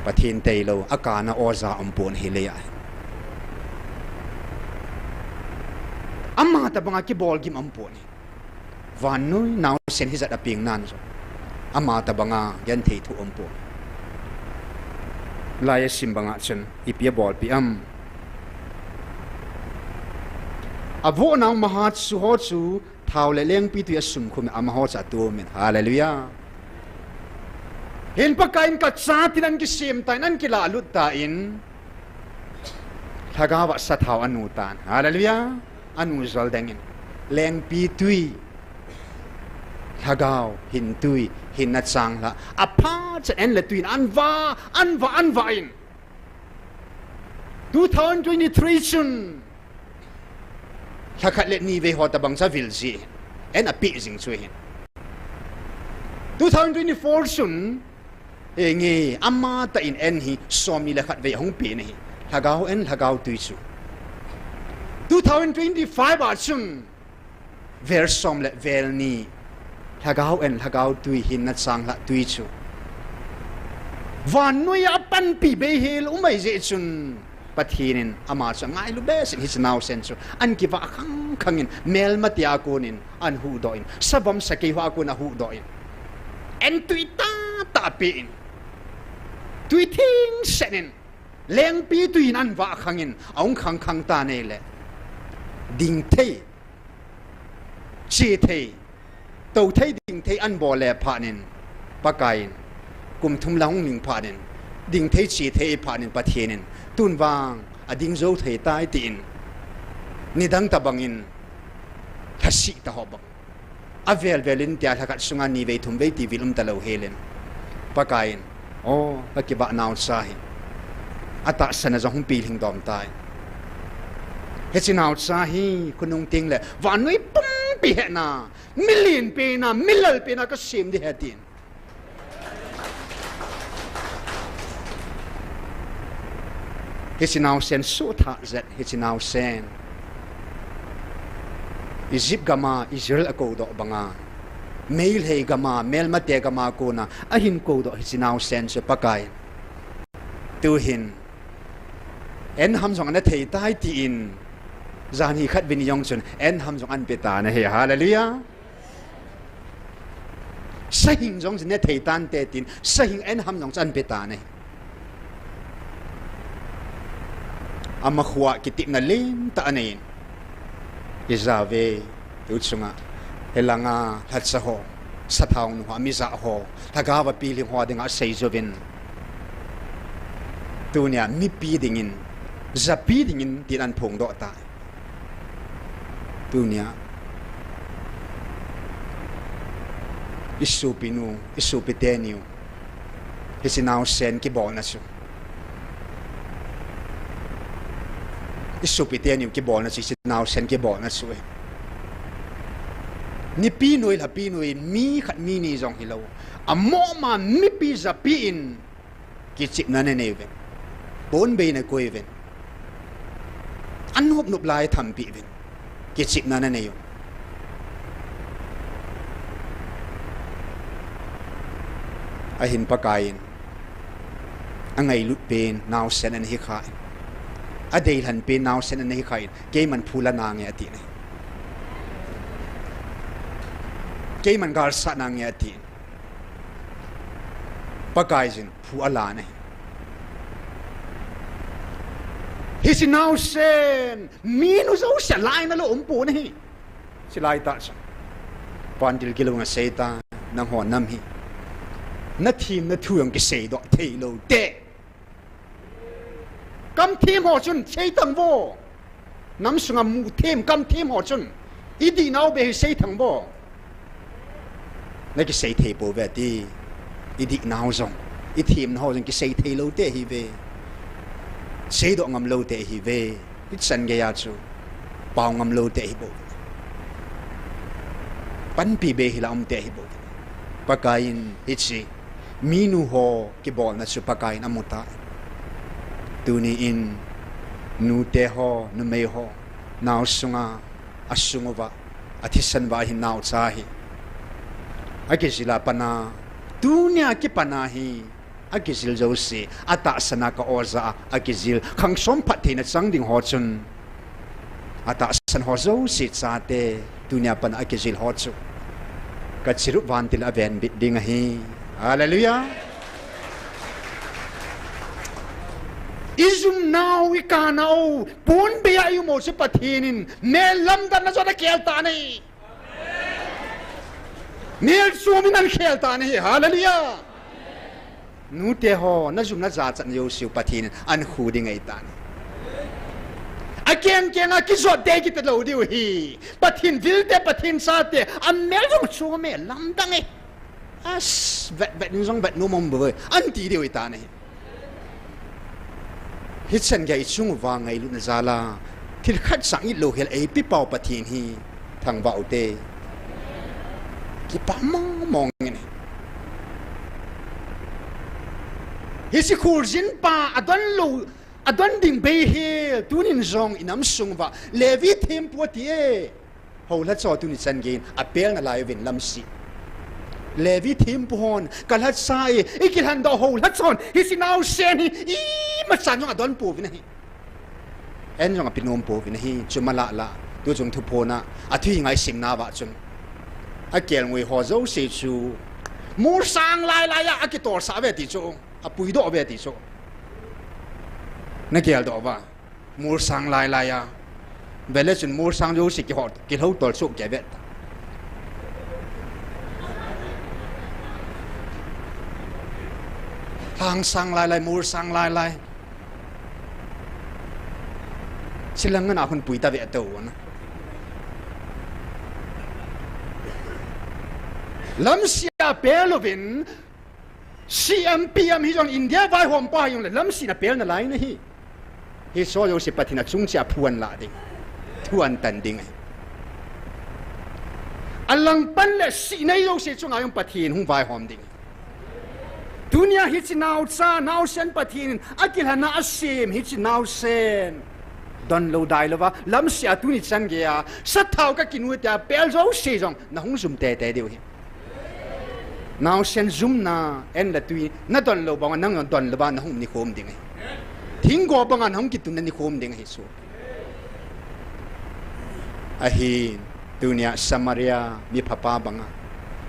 Pathen tailou akana oja umpon hilei ahi. Ama tobanga kibolgim umpon ahi. Vannoi naosen hijat a pengnan jong ama tobanga genthei thoh umpon. Lai asim banga chun ipi abolpeh am? Avohnau maha chu ho chu thao le lengpitwi asumkhum in amaho chu atomin. Hallelujah. Hin Pakaiyin kachat in ahin kisem tan, ahin kilalut tan. Lhagao a sathao anu tan. Hallelujah. Anu jol dengin. Lengpi tui. Lhagao, hin tui, hinna changlhah. Aphat chan en le tuiyin ahin vah, ahin vah, ahin vah in. Two thousand twenty-three chun. Lhakhat le ni vei ho tabang chu avil jin. En apeh jing chu hin. Two thousand twenty-four chun. Enge, amatah in en hi, som ni le khat vei ahung peh in ahi. Lhagao en, lhagao tui chu. Two thousand twenty-five a chun. Vel som le vel ni. Lhagao en, lhagao tui, hinna changlhah tui chu. Vannoi a panpi bei hel um ahi jeh chun. Pathen in ama chu angailu behseh in hiche naosen chu. Ahin kivah khang khang in, melmate a kon in, ahin huhdoh in. Savom sakei ho a kon ahuhdoh in. En tui tahtah apeh in. Tui thingset in. Lengpi tui in ahin vah khang in. Ahung khang khang tan ahile. Ding thei. Che thei, tou thei ding thei ahin bol le phat in, Pakaiyin, kum thum lang hung lhing phat in, ding thei che thei phat in Pathen in, tun vang, ading jou thei tai tin, nidang tabang in, lhasih ta ho bang. Avel vel in tia lhakhat sunga ni vei thum vei ti vil um talou hel in, Pakaiyin, O, kakivah naocha hi. Atahsan a jong hung pilhing dom tai. Hiche naocha hi, khonung teng le, vannoi pumpi hetna, milen pen a, milal pen a kasem ding ahi tin. Hiche naosen suhthah jeh, hiche naosen. Egypt gam a, Israel akoudoh banga. Meitei gam a, melmate gam a kona, ahin koudoh hiche naosen chu Pakai. Tuhin. En ham jong ana thei tai tin. Jan hi khat vin jong chun, en ham jong ahin pe tan ahi. Hallelujah. Sahing jong chun ne thei tante tin, sahing en ham jong chun ahin pe tan ahi. Ama khua kitepna lentah anei in. Ija ve, tu chunga, hilanga, lhacha ho, sathao nu ho, amija ho, lhagao a pilhing ho dinga asei jouvin. Tunia, mipi dingin, japi dingin, tin ahin phongdoh tai. Tunia, isopi nu, isopi teniu. Hiche naosen kibolna chu. Isopi teniu kibolna chu, hiche naosen kibolna chu. Nipi noi, lhapi noi, mi khat mi ni jong hilou. Amoh ma mipi japi in. Kichepna nanei uvin. Ponbei nakoi uvin. Anop nop lai thampi uvin. Kichepna nanei u. Ahin Pakaiyin. Angailut pen naosen ana hi khan. Adeilhen pen naosen ana hi khan. Keiman phu la nange ati nai. Keiman galsat nange ati. Pakaiyin phu ala nai. Hiche naosen, minu jouse laina lou umpon ahi. Chulai tah chu. Vantil gilou na seita, nangho nam hi. Nathemna thu jong kiseidoh theilou te. Kamthem ho chun seithang vo. Nam sunga muthem, kamthem ho chun. Idihnau beh hi seithang vo. Nakisei thei pouve ti. Idihnau jong. Ithemna ho jong kisei theilou te ahiuve. Seidoh ngamlou te ahiuve. Ichan geiya chu. Pao ngamlou te ahi bou. Panpi beh hila um te ahi bou. Pakaiyin hiche. Minu ho kibolna chu Pakaiyin amutai. Tuni in nute ho, numei ho, nao sunga, asung uva, athisan uva ahin naocha hi. Akijil a pat a, tunia kipat a hi, akijil jouse, atahsan a ka-o jah a, akijil, khang som phattheina chang ding ho chun. Atahsan ho jouse chate, tunia pat a akijil ho chu. Kachirup vantil a venbit ding ahi. Hallelujah. Ijumnau, ikanau, ponbei a ium u chu Pathen in, mel lamdanna jong akhel tan ahi. Mel chom in akhel tan ahi. Hallelujah. Nute ho, najum najachat na jouseu Pathen in ahin khu ding ahitan. Akeng keng a kijot te kiti lou diu ahi. Pathen vil te, Pathen cha te, amel jong chom e, lamdang e. As, vet vet in jong vet nom um bou ve, ahin ti diu ahitan ahi. Hichan gei ichung uva ngailutna jal a, thil khat jong it lou hel eipeh pau Pathen hi thangvah u te. Kipah mong mong in ahi. Hiche kholjin pa adon lou, adon ding bei hel, tunin jong inam sung uva Levi thempu ati e. Houlhacha tuni chan gei in apel nalai uvin lamsih. Levi thempu hon, kalhacha e, ikilhan doh houlhacha hon, hiche naosen hi, imacha jong adon pouvin ahi. An jong ape nom pouvin ahi, chuma lah lah, tuchung thuphon a, athu hi ngaisang nauva chun. Akelngoi ho jouse chu, molsang lai lai a, akitolsah uve ti chu, apuidoh uve ti chu. Nageldoh uva. Molsang lai lai a. Vele chun molsang jouse kihou, kihou tol chu kei ve ta. Lhangsang lai lai, molsang lai lai. Chilang ngan a hung pui ta ve tou na. Lamsih a apel uvin, C M P M hi jong India vaihom pa hi jong le lamsih a apel nalai na hi. Hiche jouse Pathen a chung cheh a phuan la ding. Thuan tan ding ahi. Alang pan le sih nei jouse chunga jong Pathen hung vaihom ding. Tunia hiche naocha, naosen Pathen in akilhan a asem hiche naosen. Don lou dai lou va, lamsih a tuni chan gei a, sathau kakinu tia apel jouse jong, nahung jum tete diu ahi. Naosen jumna, an le tui, nadon lou banga, nang jong don lou va, nahung nikho um ding ahi. Thinggo banga, nahung kitunna nikho um ding ahi chu. Ahin, tunia Samaria, mi phapa banga.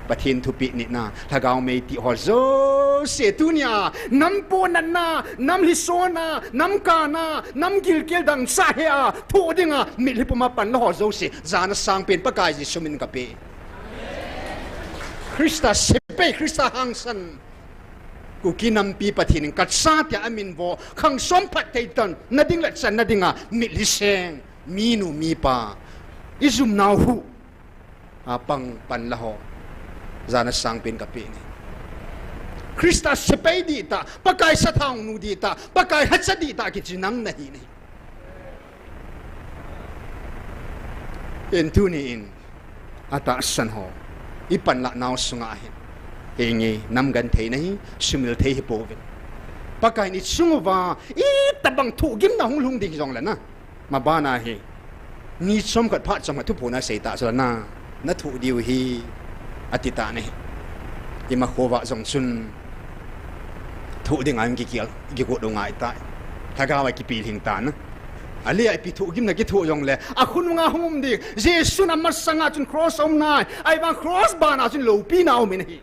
Pathen thupeh nitna, lhagao mei ti ho jouse tunia, nam ponatna, nam lhisona, nam kana, nam gilkel dangchah hea, thoh dinga, mitlhi puma panla ho jouse, jana sangpen Pakai Jesu min kapeh. Christa sepai, Christa hangsan. Kuki nampi Pathen in kachate amin vo, khang som phatthei tan, nading le channa dinga, mitlhi seng, minu mipa, ijum nau hu, apang panla ho, jana sangpen kapeh e. Christa sepai dihtah, Pakai sathau nu dihtah, Pakai lhacha dihtah kichi nang nahi ne. Hin tuni in, atahsan ho, ipanlah nau sunga hin. Henge, nam genthei nahi, sumil thei hi pouvin. Pakai in ichung uva, itobang thohgimna hung lhung ding jongle na. Mabana hi, ni chomkhat phat chomkhat thuphon asei tah jongle na. Nathoh diu hi, ati tan ahi. Ima khovah jong chun, thoh dinga kikel, kigot u ngai tai. Lhagao a kipilhing tan. Aleh a ipi thohgimna kithoh jongle, akhonunga hung um ding. Jesun amasanga chun cross aum nai. Ahivang cross bana chun loupina aum in ahi.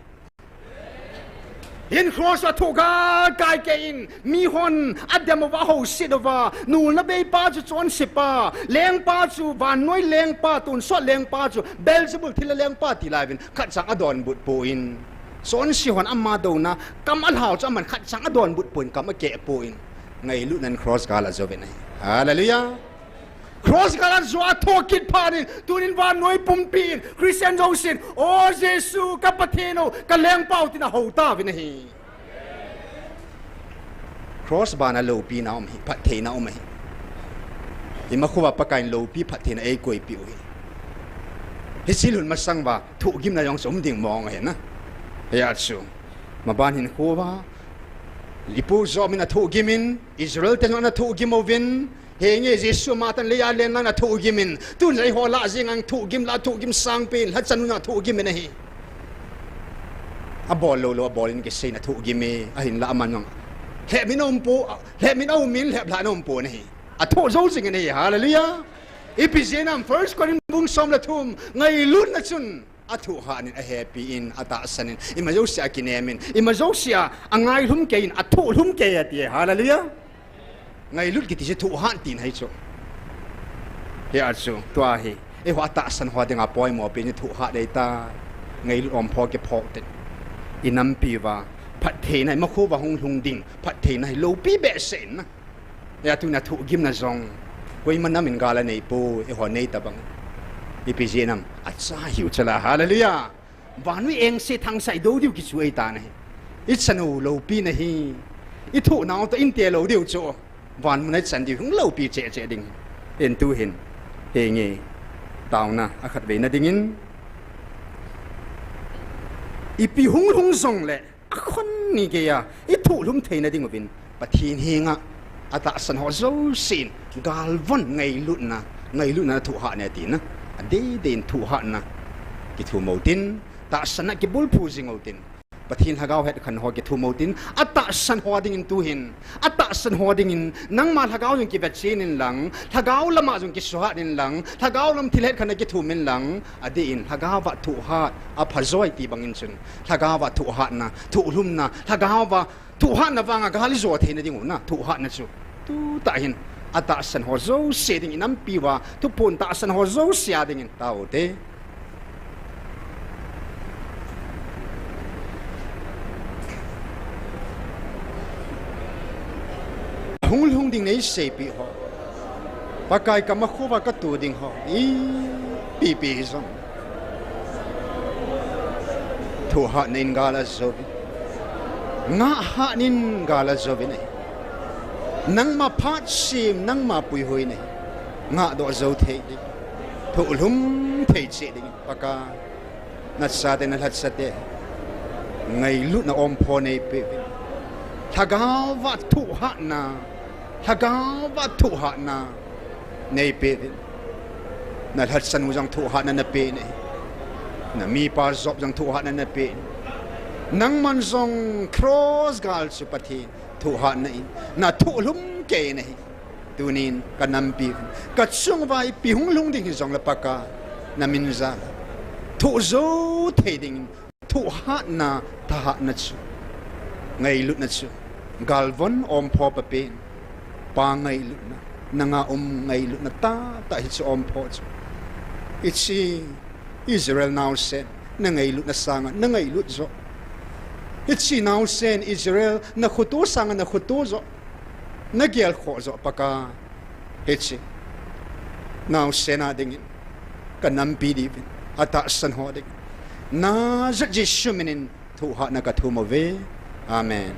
Hin cross a thoh galkai kei in, mihon adem uva, ahouset uva, nulna beipa chu chonsepa, lengpa chu vannoi lengpa, tonsot lengpa chu Beelzebul thilha lengpa ti laiyuvin, khatcha adonbut poi. Chonse hon ama douna, kam alhau chu aman khatcha adonbut poi, kam akeh poi. Ngailutnan cross gal ajouvin ahi. Hallelujah. Cross gal ajo a thoh kit phat in, tunin vannoi pumpi in, Christian jousen, O Jesu, ka Pathen o, ka lengpa o, tin ahou tauvin ahi. Cross bana loupina um ahi, phattheina um ahi. Ima khovah Pakaiyin loupi phattheina eikoipeh u ahi. Hiche lhun masang uva, thohgimna jong chu um ding mong ahi na. Hia chu. Maban hin khovah. Ipu Job in athohgim in, Israel ten jong ana thohgim uvin, Henge Jesu ama tan leiya alen lang na thohgim in. Tun jong eiho lah jeng ang thohgim lah thohgim sangpen lhacha nunga thohgim in ahi. Abol lou lou abol in kisei na thohgim e, ahinlah aman jong. Lhep min aum po, lhep min aum in lhep lhah na um po nahi. Athoh jou jing in ahi, hallelujah. Ipi jeh ham First Corinth bung som le thum, ngailutna chun. Athoh hat in, ahepi in, atahsan in, ima jousea akinem in, ima jousea angailhum kei in, athoh lhum kei ati, hallelujah. Ngailut kiti chu thoh hat tina ahi chu. Hia chu, tua hi, eiho atahsan ho dinga poimo pen chu thoh hat ahitai. Ngailut um pho kiphong tin. Inampi uva, Phattheina hi, makhuva hung lhung ding phattheina hi loupi behseh in na. Hia tuna thohgimna jong koima namin gal anei poi, eiho nei tabang. Ipi jeh ham, acha hiu chala, hallelujah. Vannoi engse thangsai dou diu kichu eitan ahi. Ichan u loupina hi, ithohnau toh inte lou diu chu. Vanmun a ichan diu hung loupi cheh cheh ding. Hin tuhin, henge, taona akhatveina dingin, ipi hung lhung jongle, akhon ni geiya ithohlhum theina dinguvin, Pathen henga atahsan ho jousen, galvon ngailutna, ngailutna thohhatna tina, adeidein thohhatna kithum utin, tahsanna kibulphu jing utin, Pathen lhagao hetkhen ho kithum utin, atahsan ho dingin tuhin, atahsan ho dingin, nangma lhagao jong kivechen inlang, lhagao lama jong kisuhat inlang, lhagao lam thil hetkhenna kithum inlang, adeiin lhagaova thohhat aphajoi ti bangin chun, lhagaova thohhatna, thohlhumna, lhagaova thohhatna vanga gal ijo theina dingu na, thohhatna chu. Tutah hin, atahsan ho jouse dingin, inampiuva thuphon tahsan ho jouse a dingin, taute. Hunglhung ding neiseipeh ho, Pakai kamakhuva katu ding ho, ipipi hijong, thohhatna in gal ajouvin, ngahhatna in gal ajouvin ahi. Nangma phatsem, nangma puihoina hi ngahdoh jou thei ding, thohlhum thei cheh dingin, Pakai, nachate nalhachate ngailutna ompho neipeuvin, lhagaova thohhatna, lhagaova thohhatna neipeuvin. Nalhachanu jong thohhatna napeh ahi. Namipa Job jong thohhatna napeh ahi. Nangman jong cross gal chu Pathen, thohhatna in nathohlhum kei ahi. Tunin kanampiuvin, kachunguva ipi hunglhung ding hijongle Pakai, namin jal a thoh jou thei dingin, thohhatna, thahatna chu, ngailutna chu, galvon ompho papen, Pa ngailutna, nanga um ngailutna tahtah hiche ompho chu, hiche Israel naosen nangailutna sanga nangailut joh, hiche naosen Israel nakhoto sanga nakhoto joh, nagelkhoh joh Pakai, hiche naosen a dingin kanampi diuvin, atahsan ho dingin, Nazareth Jesu minin thohhatna kathum uve. Amen.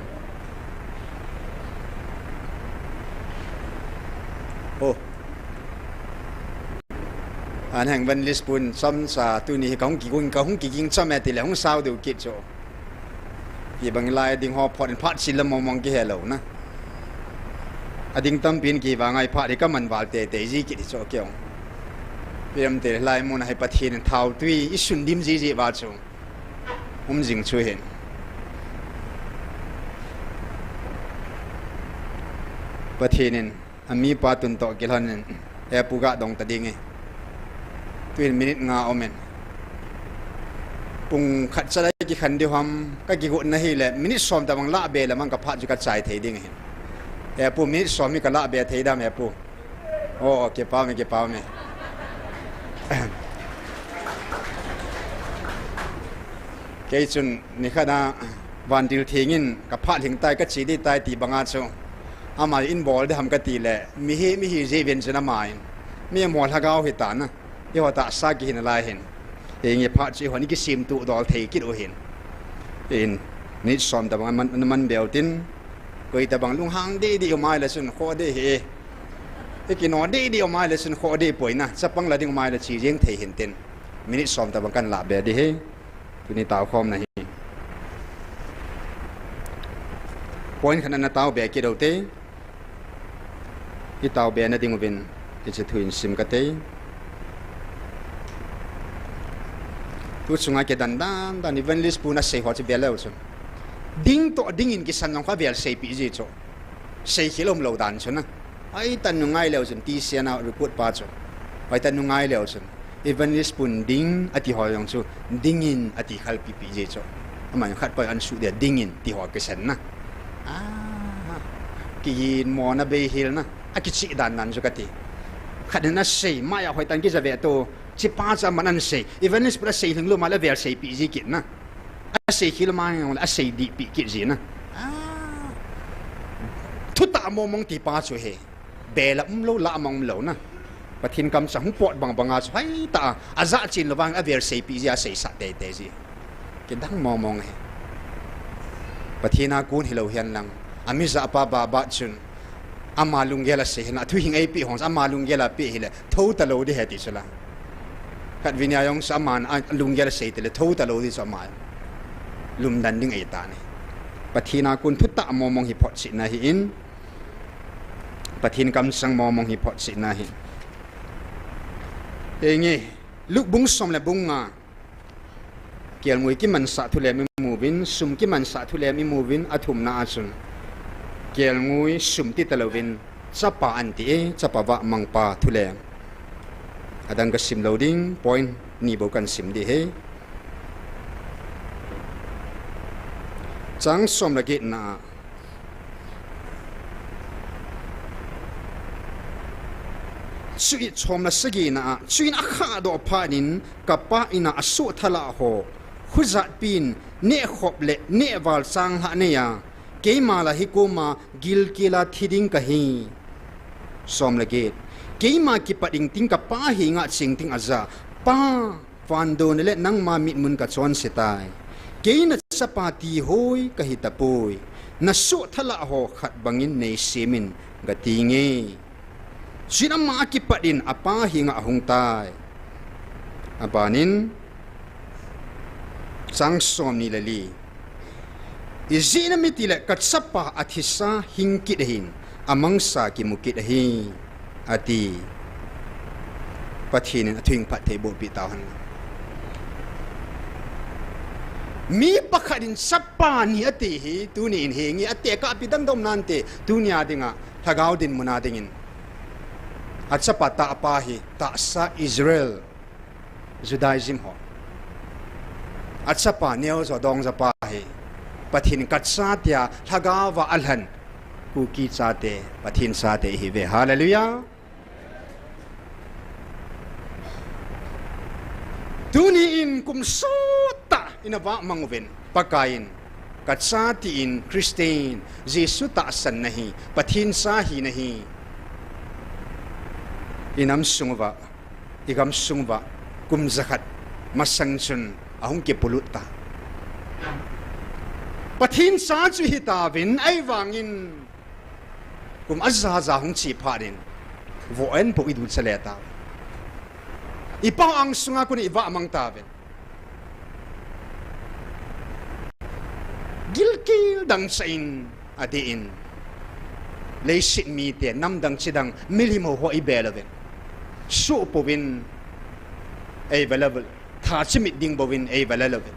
O, anheng evangelist pun chomcha tuni hi kahung kiging, kahung kiging chom e tile hung sao diu kit chu. Kibang lai ding ho phot in phat sil la mong mong kihelou na. Ading tampin kivang ai phat hi kaman val teitei ji kit hi chu keiong. Ipi ham tile hilai muna hi Pathen in thaotwi isun dim jiji uva chu um jing chu hin, Pathen in amipa tun toh kilhonin, He pu, ga dong ta ding e. Tuhin minute nga umin, pung khat chalai kikhen diu ham, kakigot na hile minute som tabang lahbe lamang kaphat chu kachai thei ding ahin. He pu, minute som hi kalahbe thei dam, He pu? O, o, kipah ume, kipah ume. Kei chun nikhat a Vantil Theng in kaphat lhing tai, kache ding tai ti banga chu, ama in bol ding ham katile, mihem ihi jeh uvin chun ama in, mihem ho lhagao hita na, eiho tahsa kihi nalai hin, henge phat chu eihon ikisemtuh dol thei kit u hin, in, minute som tabang aman, aman be utin, koi tabang lunghang deh deh um ahile chun khoh deh hih e, ikino deh deh um ahile chun khoh deh poi na, chapang la ding um ahile che jeng thei hintin, minute som tabang kan lahbe ding ahi. Tuni taokhomna hi point khat ana taobe kit ute. Itaobe na ding uvin hiche thu in sim kate. Tu chunga kidan dan dan evangelist pun asei ho chu be leu chun, ding toh dingin kisan jong kha vel seipeh ji chu, seikhel umlou dan chu na. Hoitah in nungai leu chun, T C N a recruit pa chu, hoitah in nungai leu chun, evangelist pun ding ati ho jong chu, dingin ati khalpipi ji chu. Ama jong khat pa ansuh dia dingin ti ho kisan na. A, kiginmo na, beihel na, akicheh dan dan chu kati. Khat in asei, maiya hoitah in kija ve to, chepa chu aman ahin sei, evangelist pun asei lhinglou male vel seipeh ji kit na. Asei khel mang le asei dihpeh kit jin a. Thutah mongmong ti pa chu hi. Bel a umlou, lah a mang umlou na. Pathen kamsang hung pot bang banga chu hoitah a, ajah chen lou vang a vel seipeh jia seisah teitei ji. Kidang mongmong hi. Pathen a kon hilou hihen lang. Ami jahpa Baba chun. Ama lunggel a sei hina, thuhing eipeh hon, ama lunggel a peh hile, thou talou di he ti chu la. Khatvei nia jong chu ama lunggel a sei tile, thou talou di chu ama. Lumdan ding eita ni. Pathen a kon thutah mongmong hi photchetna hi in. Pathen kamsang mongmong hi photchetna hi. Henge, Luke bung som le bung nga. Kelngoi kimansah thulem imuvin, sum kimansah thulem imuvin, athumna a chun. Kelngoi sum ti talouvin, chapa anti e, chapa vahmangpa thulem. Adang kasim lou ding, point ni bou kasim ding ahi. Chang som le get na a. Chuin chom le sagi na a, chuin akhah doh phat in kapa in a asoh thalah ho, khujatpin nehkhop le nehval changlhah neiya, keima la hi koma gilkel a thi ding kahi. Som le get. Keima kipat ding ting kapa henga ching ting aja, Pa, Van dona le nangma mitmun kachonse tai. Kei nachapa ti hoi kahi tapoi. Nasoh thalah ho khat bangin neisemin kati nge. Chuin ama akipat in apa henga ahung tai. Abanin chang som ni le li. Ijeh inem itile kachapa athisa hing kit ahin, amangsa kimu kit ahi, ati. Pathen in athuhing phatthei bohpi tauhen. Mi pakhat in chapa ni ati hi, tuni in hi nge ati kah pi dang dom nante, tunia dinga, lhagao dinmun a dingin. Achapa tahpa hi, tahsa Israel. Judaism ho. Achapa neo jo dong japa hi. Pathen in kacha tia lhagao va alhen. Kuki chate, Pathen chate ihiuve. Hallelujah. Tuni in kum sottah in avahmang uvin. Pakai in. Kacha tin Christian. Jesu tahsan nahi. Pathen cha hi nahi. Inam sung uva. Igam sung uva kum jakhat masang chun ahung kipolut ta. Pathen cha chu hitauvin ahivangin kum ajaja hung che phat in voh en po idul chale ta. Ipa ang sunga kon ivahmang tauvin. Gilkel dang cha in adeh in. Leiset mite, namdang chidang, milim ho ibel uvin. Suh pouvin, eivel uvin. Tha chimit ding bouvin, eivel uvin.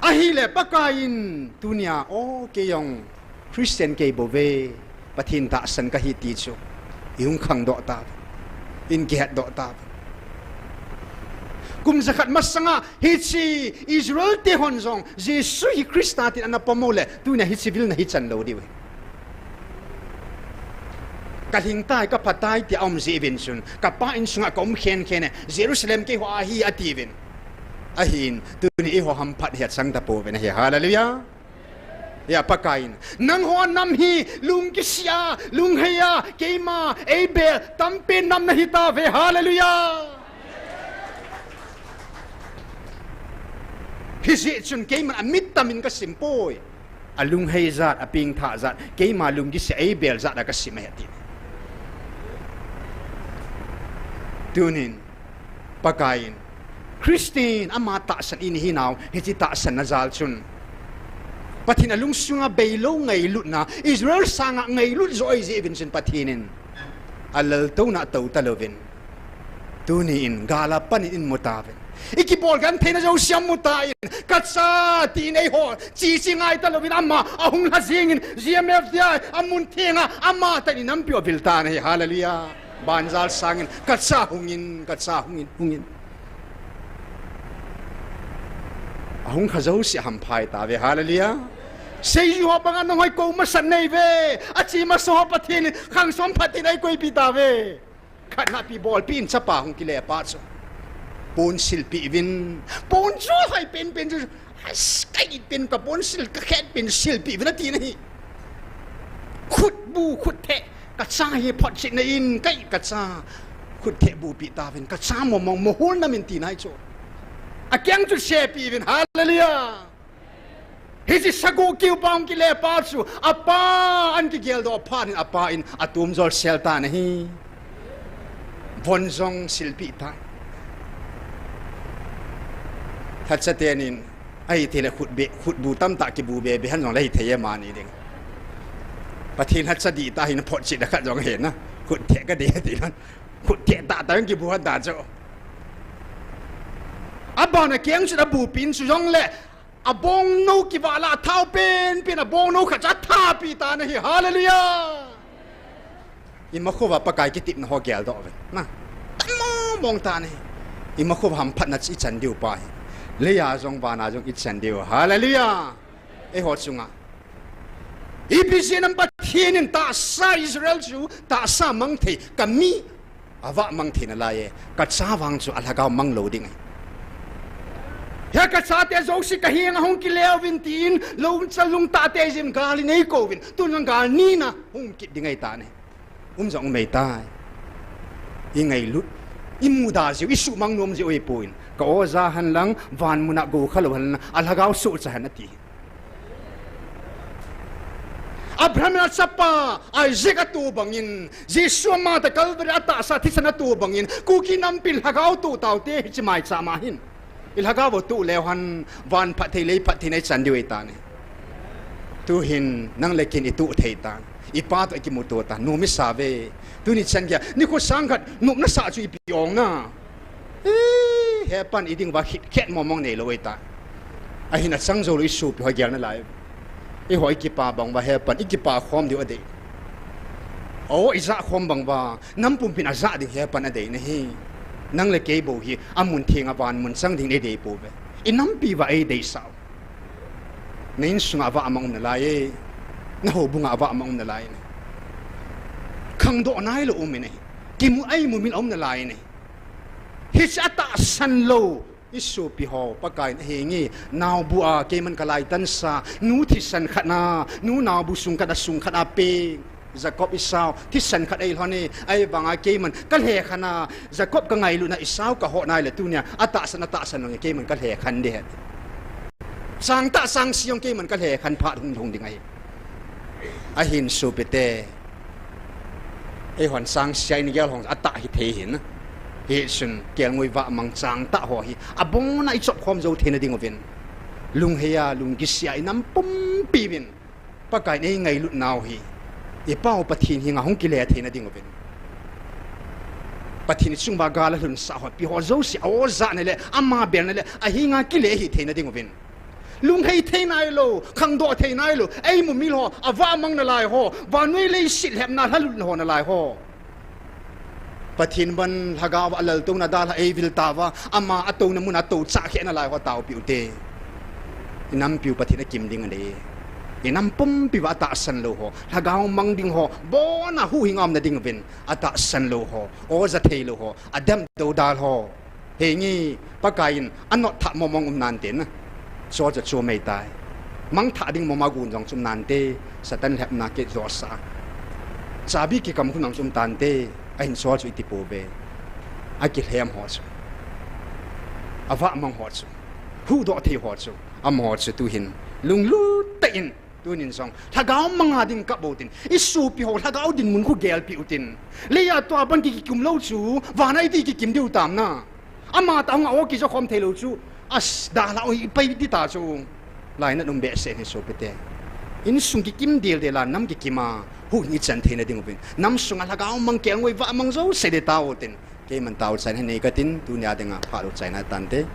Ahile Pakai in, tunia, o, kei jong, Christian kei bouve. Pathen tahsan kahi ti chu. Ihung khangdoh ta. Ihin kihetdoh ta. Kum jakhat masanga hiche Israel te hon jong Jesu hi Christa tin ana pom uleh tunia hiche vil nahi chan lou diu ahi. Kalhing tai, kapha tai tia aum jeh uvin chun kapa insunga kaum khenkhen e, Jerusalem keiho ahi atiuvin. Ahin tuni eiho hamphat hi achang tapouvin ahi. Hallelujah. Hia Pakai in, nangho nam hi lungkisih a, lunghei a, keima, eibel, tampen nam nahi tauve, hallelujah. Hijeh chun keiman amit tamin kasim poi. Alunghei jat, apengthah jat, keima lungkisih a, eibel jat a kasim ahi ati. Tunin, Pakai in, Christian ama tahsan in ihinau, hiche tahsan na jal chun. Pathen alungsunga beilou ngailutna, Israel sanga ngailut jo ahi jeh uvin chun Pathen in. Alaltouna atou talouvin. Tuni in, gal a pan in imu tauvin. Ikibol gentheina jouse amu tan, kacha tin eiho, che che ngai talouvin ama, ahung lha jingin, G M F D I, amun thenga, ama tah in inampiu avil tan ahi, hallelujah. Banjal sangin, kacha hungin, kacha hungin, hungin. Ahung kha jouse ahamphai tauve, hallelujah. Seiju ho banga nangho kou masat neiuve, ache masa ho Pathen in, khang som phat in eikoipi tauve. Khatna pi bolpi in chapa hung kile pa chu. pon silpeh uvin. Pon chu hoi penpen chu, "As, ka it pen, ka pon sil, ka khet pen silpeh uvin," ati nahi. Khutbu, khuttheh, ka cha hi photchetna in, ka it ka cha, khuttheh bupeh tauvin, ka cha momong mohul namin tina ahi chu. Akeng chu sepeh uvin, hallelujah. Hiche sagoh kiu pa hung kile pa chu, apa in kigeldoh phat in, apa in atomjol sel tan ahi. Von jong silpeh tan. Lhacha tenin, ahithei le khutbe, khutbu tamtah kibu bebe hen jong le hithei e mani ding. Pathen lhacha dihtah hin photchetna khat jong hena. Khuttheh kadei ti lhon. Khuttheh tahtah in kibu hen ta chu. Abana keng chu abupen chu jongle, abongnou kiva lah a thao penpen, abongnou khat chu athapi tan ahi. Hallelujah. Imakhouva Pakai kitepna ho geldoh uvin. Na, tamong mong tan ahi. Imakhouva hamphatna chu ichan diu pa hi, leiya jong vana jong ichan diu. Hallelujah. Eiho chunga, ipi jeh inem Pathen in tahsa Israel chu tahsa mang thei, ka mi avah mang thei nalai e, ka cha vang chu alhagao mang lou ding ahi. Hia ka chate jouse kahenga hung kile uvin tin, lou chalung tahte jin gal in eikouvin, tun jong gal nina hung kit ding ahitan ahi. Um jong um ahitai. Ingailut, imuda jeh u, isuhmang nom jeh u ahipoi. Ka oja henlang, van muna gou khalou henlang, alhagao sohcha hen ati. Abraham in achapa Isaac ato bangin, Jesu amatah Calvary a tahsa thisan ato bangin, Kuki nampin lhagao toh taute hiche maicham a hin. Ilhagao toh leu hen, van phatthei, lei phatthei na ichan diu ahitan ahi. Tuhin nang le ken itoh thei tan, ipa toh ikimuto tan, nom isauve. Tuni chan geiya nikho sang khat nopna sah chu ipi ong na. Hepan iding uva khitkhet momong neilou ahitai. Ahin achang joulou isopi ho gel nalai. Eiho ikipa bang uva hepan ikipa khom diu adei. O, ijah khom bang uva nam pumpin ajah ding hepan adei nahi. Nang le kei bou hi amun thenga van mun chang ding eidei pouve. Inampi uva eideisah u. Na insunga avahmang um nalai e. Na houbunga avahmang um nalai e. Khangdoh nailou um e. Kimu, eimumil um nalai e. Hiche atahsan lou isopi ho Pakai in ahengi, naobu a keiman kalaitansa, nu thisan khat na, nu naobu sung khat a, sung khat a peng Jacob, Esau, thisan khat eilhon e, ahivanga keiman kalhekhen a, Jacob kangailutna Esau kaho naile tunia atahsan, atahsan lou nge keiman kalhekhen ding ahi. Changtah changse jong keiman kalhekhen phat hung lhung ding ahi. Ahin sopite, eihon changse a igel hon atah hithei hin. Hichun kelngoi vahmang changtah ho hi abona ichop khom jou theina dinguvin, lungheiya lungkisih a inam pumpi uvin Pakai in eingailut nau hi ipau Pathen henga hung kile theina dinguvin, Pathen ichunguva gal alhunsah ho, ipi ho jouse a-o jahna le ama belna le ahenga kile hih theina dinguvin, lunghei thei nailou, khangdoh thei nailou, eimumil ho, avahmang nalai ho, vannoi leiset lhepna lhalut ho nalai ho, Pathen ban lhagao a laltouna dalha eivil tauva, ama atouna muna touchah kheh nalai ho taopeh ute. Inampiu Pathen akim ding anei. Inam pumpi uva atahsan lou ho, lhagao mang ding ho, bona huhhing a umna dinguvin atahsan lou ho, o ja theilou ho, adamdou dal ho, henge, Pakai in anotthah momong um nante na. Chu chu chu meitai. Mangthah ding moma gon jong chu um nante. Satan lhepna kijosah a, chabi kikam khun jong chu um tante. Ahin chu chu iti pouve. Akilhem ho chu, avahmang ho chu, huhdoh thei ho chu, amaho chu tuhin lunglut tah in, tunin jong lhagao manga ding kap utin, isopi ho lhagao dinmun khu gelpeh utin. Leiya tua ban ki, kikum lou chu vana iti kikim diu tam na. Amatah hung a-o kijokhom theilou chu, as, dalhau hi pai ding ta chu. Lainat um behseh hi sopite. Insung kikim deldel a, nam kikim a huhhing ichan theina dinguvin, nam sunga lhagao mang, kelngoi vahmang jouse ding tautin, keiman tao chaina nei katin, tunia dinga phat lou chaina tante.